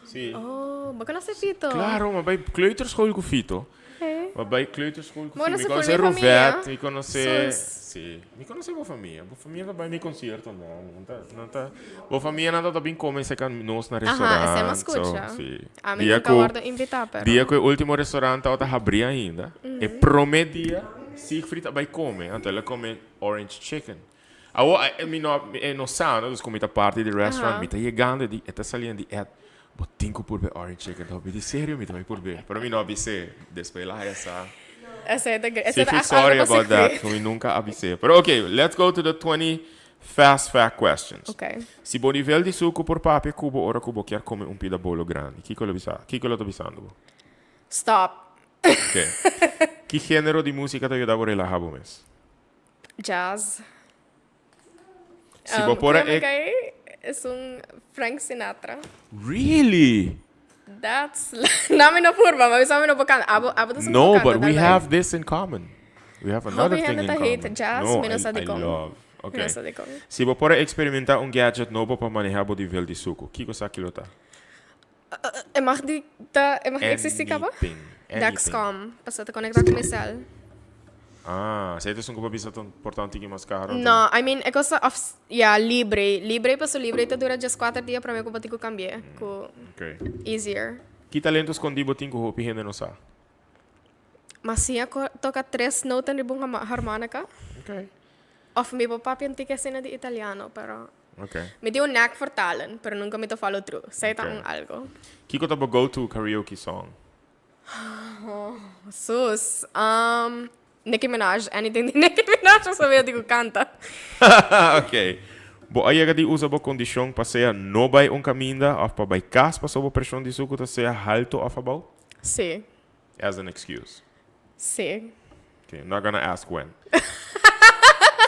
Sí. Oh, bo conoce Fito? Claro, m'a bay kleuterschool cu Fito. Okay. M'a bay kleuterschool cu Bo Fito. Mi conoce conoce full mi famia? Rovette, mi conoce... Sus. Sí. Mi conoce bo famia. Bo famia ta bay mi concierto nan. Nan ta, nan ta, bo famia nan ta bin come cerca nos na Aha, restaurant. esei m'a So, scucha. sí. Ami Dia nunca cu, wordo invita, pero... dia cu e ultimo restaurant tabata habri ainda, e prome dia Siegfried a bay come. Anto el a come orange chicken. Awor mi no e no sa no, dus ku mi ta parti di restaurant, mi ta yegando e di e ta saliendo di Ed, bo tin ku purbe orange chicken ta hopi di serio mi ta bai purbe, pero mi no a bis'é, despues el a haya sa. Esei ta gre, esei ta Siegfried echt algo sorry pa about that, Siegfried. ku mi nunca a bis'é. Pero ok, let's go to the 20 fast fact questions. Ok. Si bo nivel di suku por papia ku bo ora ku bo kier kome un pida bolo grandi, kiko lo bisa, kiko lo ta bisando bo? Stop. Ok. Ki genero di musica ta yuda bo relaha bo mes? Jazz. Si bo por a e Es un Frank Sinatra. Really? That's Na mi no purba, ma mi no por canta. Abo abo ta No, but we have this in common. We have another Hopi thing hende in ta hate common. jazz, No, mi no I, sa I dikon. love. Ok. No sa dikon. Si bo por a experimenta un gadget nobo pa maneha bo nivel di suku, kiko esaki lo ta? E mag di ta, e mag di existi kaba? Anything. Anything. Dexcom, pasobra ta conecta cu mi cel. Ah, esei ta esun cu bo bisa ta por ta un tiki mas caro anto? No, I mean e cosa of, ya, Libre. Libre pasobra Libre ta dura 14 dia prome cu bo tin cu cambie, cu Ok. easier. Ki talento scondi bo tin cu hopi hende no sa? Ma siña toca tres noten riba un harmonica. Ok. Of mi por papia un tiki asina di italiano, pero Ok. mi tin un knack for talen, pero nunca mi ta follow through. Esei ta Ok. un algo. Kiko ta bo go-to karaoke song? Sus. Nicki Minaj, anything di Nicki Minaj pasobra mi a di cu canta. Ok. Bo a yega di usa bo condicion pa sea no bay un caminda of pa bay cas pasobra bo presion di sucu ta sea halto of abou? Si. As an excuse. Si. Ok, I'm not gonna ask when.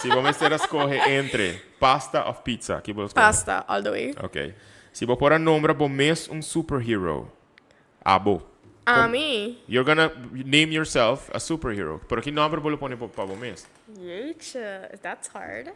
Si bo mester a scoge entre pasta of pizza, ki bo lo scoge? Pasta, all the way. Ok. Si bo por a nombra bo mes un superhero, abo. Ami? You're gonna name yourself a superhero, pero ki nomber bo lo pone pa bo mes? Jeetje, that's hard.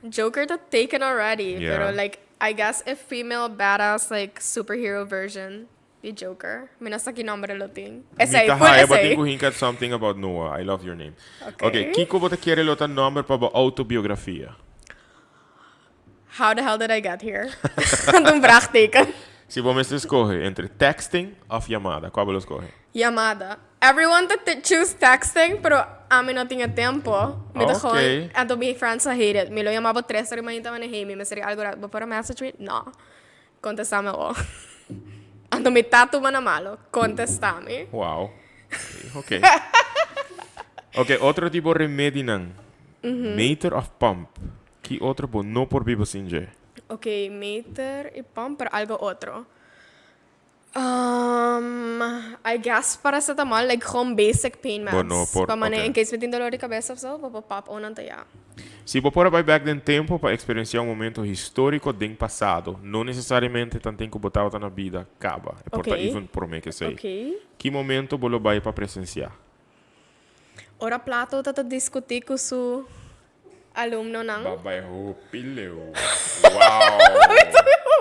Joker ta taken already, pero like, I guess a female badass like superhero version di Joker. Mi no sa ki nomber lo tin. Esei, Mi ta full haya bo esei. tin ku hinka something about Noah. I love your name. Okay. Okay, kiko bo ta kere lo ta nomber pa bo autobiografia? How the hell did I get here? Un vraagteken. Si bo mester skohe entre texting of yamada, kua bo lo skohe? Yamada. Everyone ta choose texting, pero ami no tin e tempo. Mi ta Okay. gewoon, anto mi friends ta hate it. Mi lo yama bo 3 or di mainta, mane, hey, mi mester di algo rato, bo por a message mi? No. Contesta mi awo. Anto mi ta tuma na malo. Contesta mi. Wow. Ok. Ok, otro tipo remedinan. Meter of pump? Ki otro bo no por biba sin dje? Ok, meter y pump, pero algo otro. I guess paracetamol, like gewoon basic pain meds. Bo no por, Pa mane ok. in case mi tin dolor di cabeza of so, bo por pap un anto ya. Si bo por a bai bek den tempo pa experiencia un momento historico den pasado, no necesariamente tanten cu bo tabata na bida caba, e por ta Ok. even prome ke esey. Ok. Ki momento bo lo bai pa presencia? Ora Plato ta ta discuti cu su alumnonan. Ba bai hopi leu. Wow!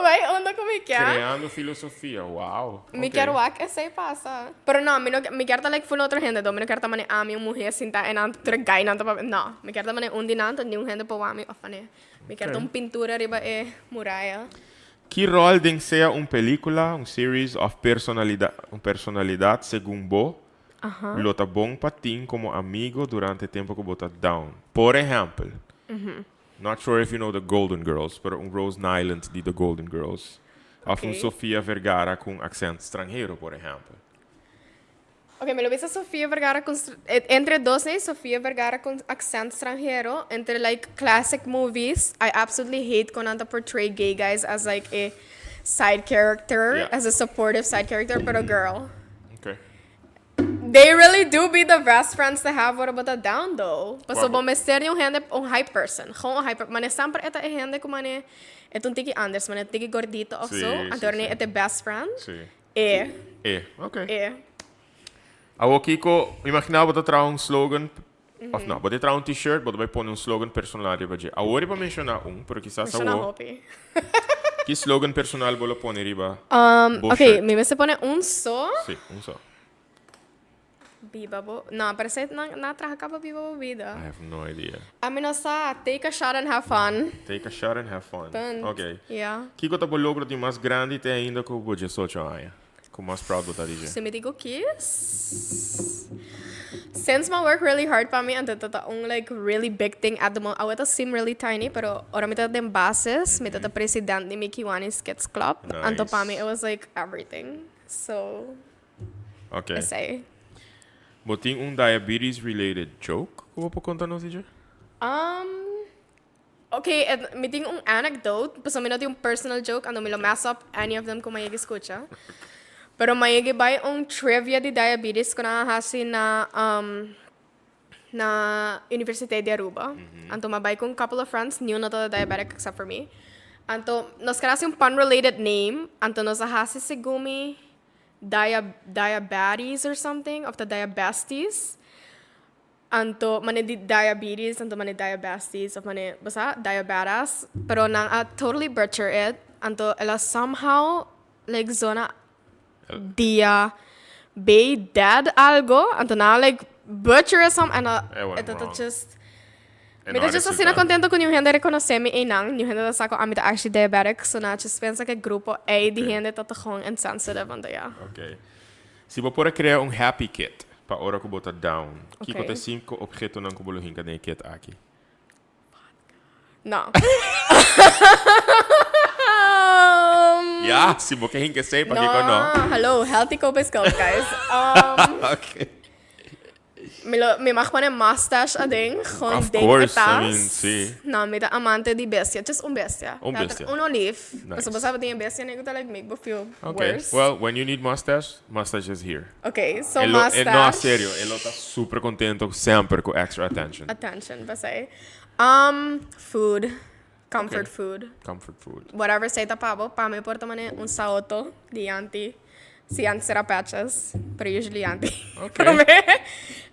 Bai unda cu mi kier. Creando filosofia, wow. Mi Ok. kier wak esey pasa. Pero no, mi no, mi kier ta like full otro hende though. Mi no kier ta mane ami un muher sinta e nan tur e guynan ta papia. No, mi kier ta mane un di nan ta niun hende por wak mi of mane. Mi kier ta un pintura riba e muraya. Ki rol den sea un pelicula, un series of personalidad, un personalidad segun bo Lo ta bon pa tin como amigo durante tempo cu bo ta down. Por ehempel, not sure if you know the Golden Girls, pero un Rose Nylund di The Golden Girls. Of un Sofia Vergara cu un accent stranhero, por ehempel. Ok, mi lo bisa Sofia Vergara cu entre dos nee, Sofia Vergara cu accent stranhero, entre like classic movies, I absolutely hate con nan ta portray gay guys as like a side character, as a supportive side character, pero girl. Okay. They really do be the best friends to have ora bo ta down though. Paso bo mester di un hende, un hype person. Gewoon un hype Mane semper e ta e hende ku mane e ta un tiki anders, mane tiki gordito of so. Anto ora e ta e best friend. Si. E. E, ok. E. Awor kiko, imagina bo ta traha un slogan, of no, bo ta traha un t-shirt, bo ta bai pone un slogan personal riba dje. Awor riba menciona un, pero kisas Menciona awor. hopi. Ki slogan personal bo lo pone riba bo Ok, shirt? mi mester pone un so. Si, un so. Biba bo, no, pero esei nan a traha caba biba bo bida. I have no idea. Ami no sa, take a shot and have fun. Take a shot and have fun. Punt. Ok. Yeah. Kiko ta bo logro di mas grandi te ainda ku bo 18 aña? Ku mas proud bo ta di dje? Si mi digo kies. Since mi a work really hard pa mi, anto ta ta un like really big thing at the moment. Awe ta seem really tiny, pero ora mi ta den basis, mi ta ta president di mi Kiwanis Kids Club. Anto pa mi Nice. it was like everything. So, Ok. esei. Bo tin un diabetes related joke ku bo por konta nos di dje? Ok, mi tin un anecdote, pasobra mi no tin un personal joke, anto mi lo mess up any of them ku mi a yega skucha. Pero mi a yega bai un trivia di diabetes ku nan a hasi na na Universiteit di Aruba. Anto mi a bai ku un couple of friends, niun no tabata diabetic except for me. Anto nos kere hasi un pun related name, anto nos a hasi segun mi dia diabaddies or something, of ta diabesties. Anto mane di diabetes, anto mane diabesties of mane, bo sa, diabetes, pero nan a totally butcher it, anto el a somehow like zona dia bay dead algo, anto nan a like butcher it some and a It went e ta wrong. just E Mi no ta a just asina resulta. contento cu niun hende reconoce mi einan, niun hende ta sa cu ami ta actually diabetic, so nan a just pensa cu e grupo ey di hende ta ta gewoon insensitive, anto ya. Okay. Si bo por a crea un happy kit pa ora cu bo ta down, kico ta e Okay. cinco obhetonan cu bo lo hinca den e kit aki? No. Ya, si bo ke hinca esey, pakico no? No, hallo, healthy coping skills, guys. Okay. Mi lo, mi mag pone mustache aden, gewoon Of den e course, I tas. mean, sí. No, mi ta amante di bestia, just un bestia. Un Dat bestia. Un olief. Nice. Pasobra bo sa bo tin e bestia nego ta like make bo feel Okay, worse. well, when you need mustache, mustache is here. Okay, so E lo, e, mustache. no, serio, e lo ta super contento semper cu extra attention. Attention, pasai. Food. Comfort Okay. food. Comfort food. Whatever esey ta pa bo, pa mi por ta mane un saoto di yanti. Si antes era patches, pero usually yanti. Okay. Prome.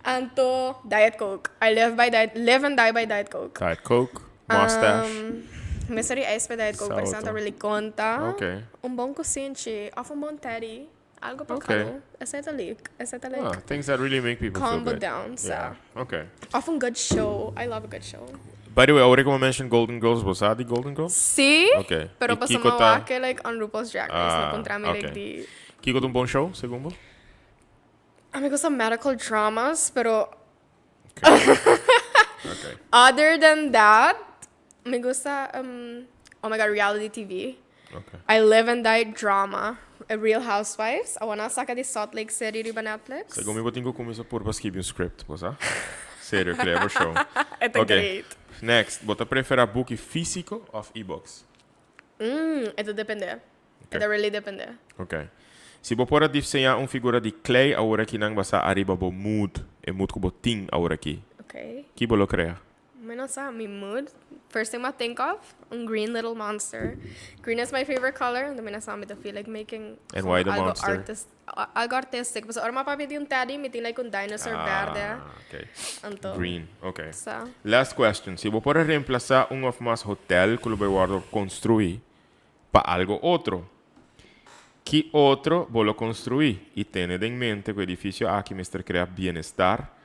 Anto Diet Coke. I live by diet, live and die by Diet Coke. Diet Coke, mustache. Mester di ijs pa Diet Coke, pero esnan ta Saoto. really conta. Okay. Un bon kusinchi of un bon teddy. Algo pa Okay. cuddle. Esey ta leuk. Esey ta like Ah, things that really make people feel calm good. down, so. Yeah, okay. Of un good show. I love a good show. By the way, ora ku bo mention Golden Girls, bo sa di Golden Girls? Sí, Okay. pero I pasobra kiko mi ta- wak e like on RuPaul's Drag Race, no Ah, puntra mi like okay. di... Kiko ta un bon show, segun bo? A mi gusta medical dramas, pero Okay. Okay. other than that, mi gusta, oh my god, reality TV. Okay. I live and die drama. A Real Housewives. Awor nan a saca di Salt Lake City riba Netflix. Segun mi bo tin cu cuminsa purba skibi un script, bo sa? Serio, crea bo show. E ta Ok. great. Next, bo ta prefera buki fisico of e-books? Mm, e ta depende. E ta really depende. Ok. Si bo por a diseña un figura di klei awor aki nan basa ariba bo mood, e mood cu bo tin awor aki. Ok. Ki bo lo crea? Mi no sa, mi mood, first thing m'a think of, un green little monster. Green is my favorite color, anto mi no sa, mi ta feel like making And why the algo monster? artist, algo artistic. Pasobra ora m'a papia di un teddy, mi tin like un dinosaur berde. Ah, ok. Anto, Green, ok. sa. Last question, si bo por a reemplasa un of mas hotel cu lo bay wordo construi pa algo otro, ki otro bo lo construi? Y tene den mente cu edificio aki mester crea bienestar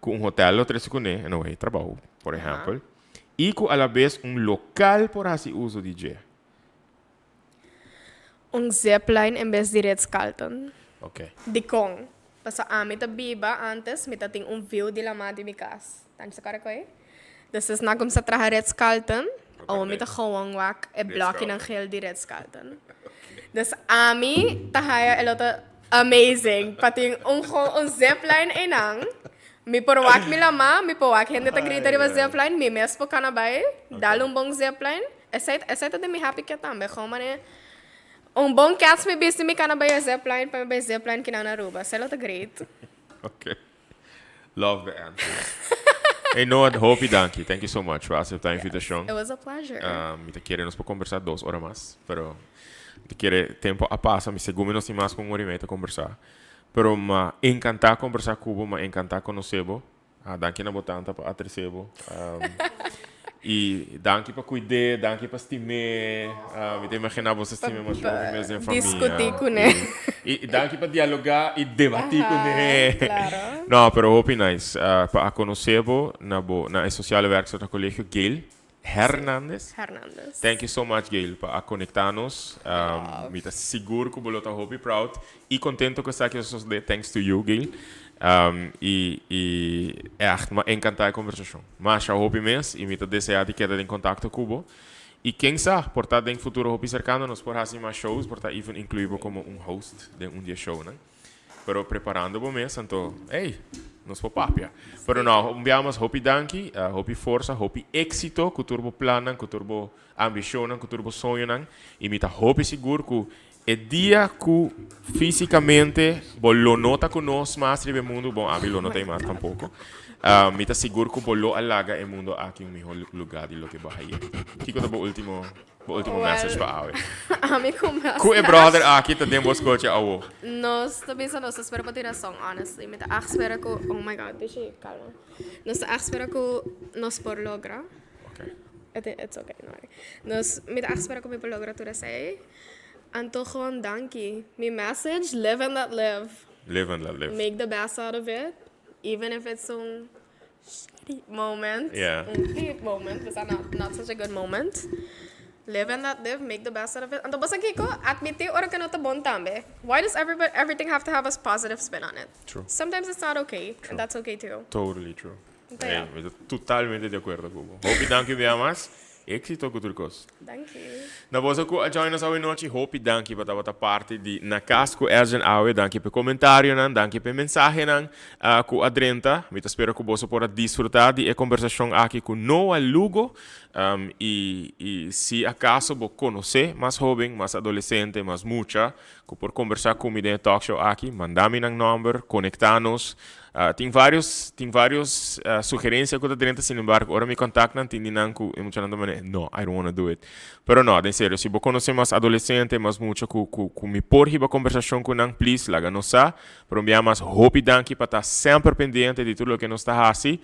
Ku un hotel lo trese kuné, en away trabou, por ehèmpel, i ku alabes un lokal por hasi uso di dje. Un zipline en bes di Ritz Carlton. Ok. Dikon? Pasobra ami ta biba antes, mi ta tin un view di lamá di mi kas. Tanchi ta kòrda ku ei? Dus es na kumsa traha Ritz Carlton, awor mi ta gewoon wak e blòkinan geel di Ritz Carlton. Dus ami ta haya e lo ta amazing pa tin un un zipline einan. Mi por wak mi lama, mi por wak hende ta grita riba zipline, mi mes por kana bai, dal un bon zipline. Esei esei ta den mi happy kit tambe, gewoon mane un bon kets mi bisti mi kana bai e zipline pa mi bai zipline kinan na Aruba. Esei lo ta great. Okay. Love the answers. Hey Noah, hopi danki. Thank you so much pa acepta invitacion. It was a pleasure. Mi ta kere nos por conversa dos ora mas, pero mi ta kere tempo a pasa, mi segun mi nos tin mas cu un ora y media ta conversa. Pero m'a encanta conversa cu bo, m'a encanta conoce bo. Danki na bo tanta pa a trece bo. Y danki pa cuid'é, danki pa stim'é. Mi ta imagina bo sa stim'é masha hopi mes den famia. Discutí cuné. Y danki pa dialogá y debatí cuné. Claro. No, pero hopi nice pa a conoce bo na bo na e Sociale Werkster na Colegio Gail Hernandez. Hernandez. Thank you so much Gail pa a conecta nos. Mi ta sigur cu bo lo ta hopi proud y contento cu esaki a sosode thanks to you Gail. Y y echt m'a encanta e conversacion. Masha hopi mes y mi ta desea di keda den contacto cu bo. Y ken sa, por ta den futuro hopi cercano nos por haci mas shows, por ta even inclui bo como un host den un di e shownan. Pero preparando bo mes, anto, ey, nos por papia. Pero no, un bia mas hopi danki, hopi forsa, hopi exito cu tur bo plannan, cu tur bo ambicionnan, cu tur bo soñonan. Y mi ta hopi sigur cu E dia cu fisicamente bo lo no ta cu nos mas riba e mundo, bon ami lo no ta ei mas tampoco, mi ta sigur cu bo lo a laga e mundo aki un miho lugar di loke bo a haye. Kico ta bo ultimo? Bo ultimo message pa awe. Ami ku message. Ku e brother aki ta den bo skochi awo? Nos ta bisa nos ta spera pa tin rason, honestly. Mi ta echt spera ku, oh my God, bishi, kalma. Nos ta echt spera ku nos por logra. Okay. It's okay, no worry. Nos, mi ta echt spera ku mi por logra tur esei. Anto gewoon danki. Mi message, live and let live. Live and let live. Make the best out of it, even if it's un shitty moment. Un deep moment, pues not, not such a good moment. Live and let live, make the best out of it. Anto bosa kiko, admiti ora ku no ta bon tambe. Why does everybody, everything have to have a positive spin on it? True. Sometimes it's not okay, and that's okay too. Totally true. Anto ja. Hey, mi ta totalmente di akuerdo ku bo. Hopi danki bia mas. Éxito ku tur kos. Danki. Na boso ku a join nos awe nochi, hopi danki pa tabata parti di Na Cas ku Edjean awe. Danki pa e komentarionan, danki pa e mensahenan ku a drenta. Mi ta spera ku boso por a disfrutá di e kombersashon aki ku Noah Lugo. I i si akaso bo konosé mas hóben, mas adolesente, mas mucha ku por kombersá ku mi den e talkshow aki, manda mi nan nòmber, konektá nos. Tin varios tin varios sugerencia cu ta drenta, sin embargo ora mi contact nan tin di nan cu e muchanan ta mane no, I don't wanna do it. Pero no, den serio, si bo conoce mas adolescente, mas mucha cu cu cu mi por hiba conversacion cu nan, please laga nos sa. Pero un bia mas hopi danki pa ta semper pendiente di tur loke nos ta haci.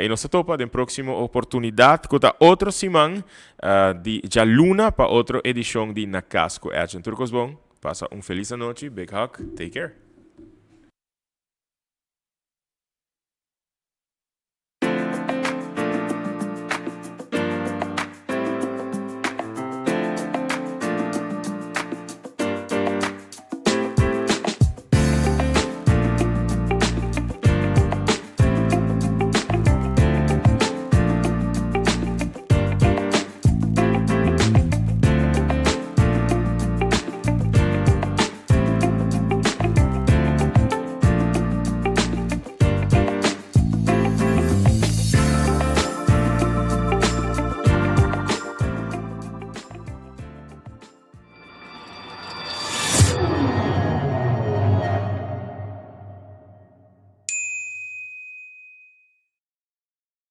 Y nos ta topa den proximo oportunidad cu ta otro siman di djaluna pa otro edicion di Na Cas cu Edjean. Tur cos bon, pasa un feliz anochi, big hug, take care.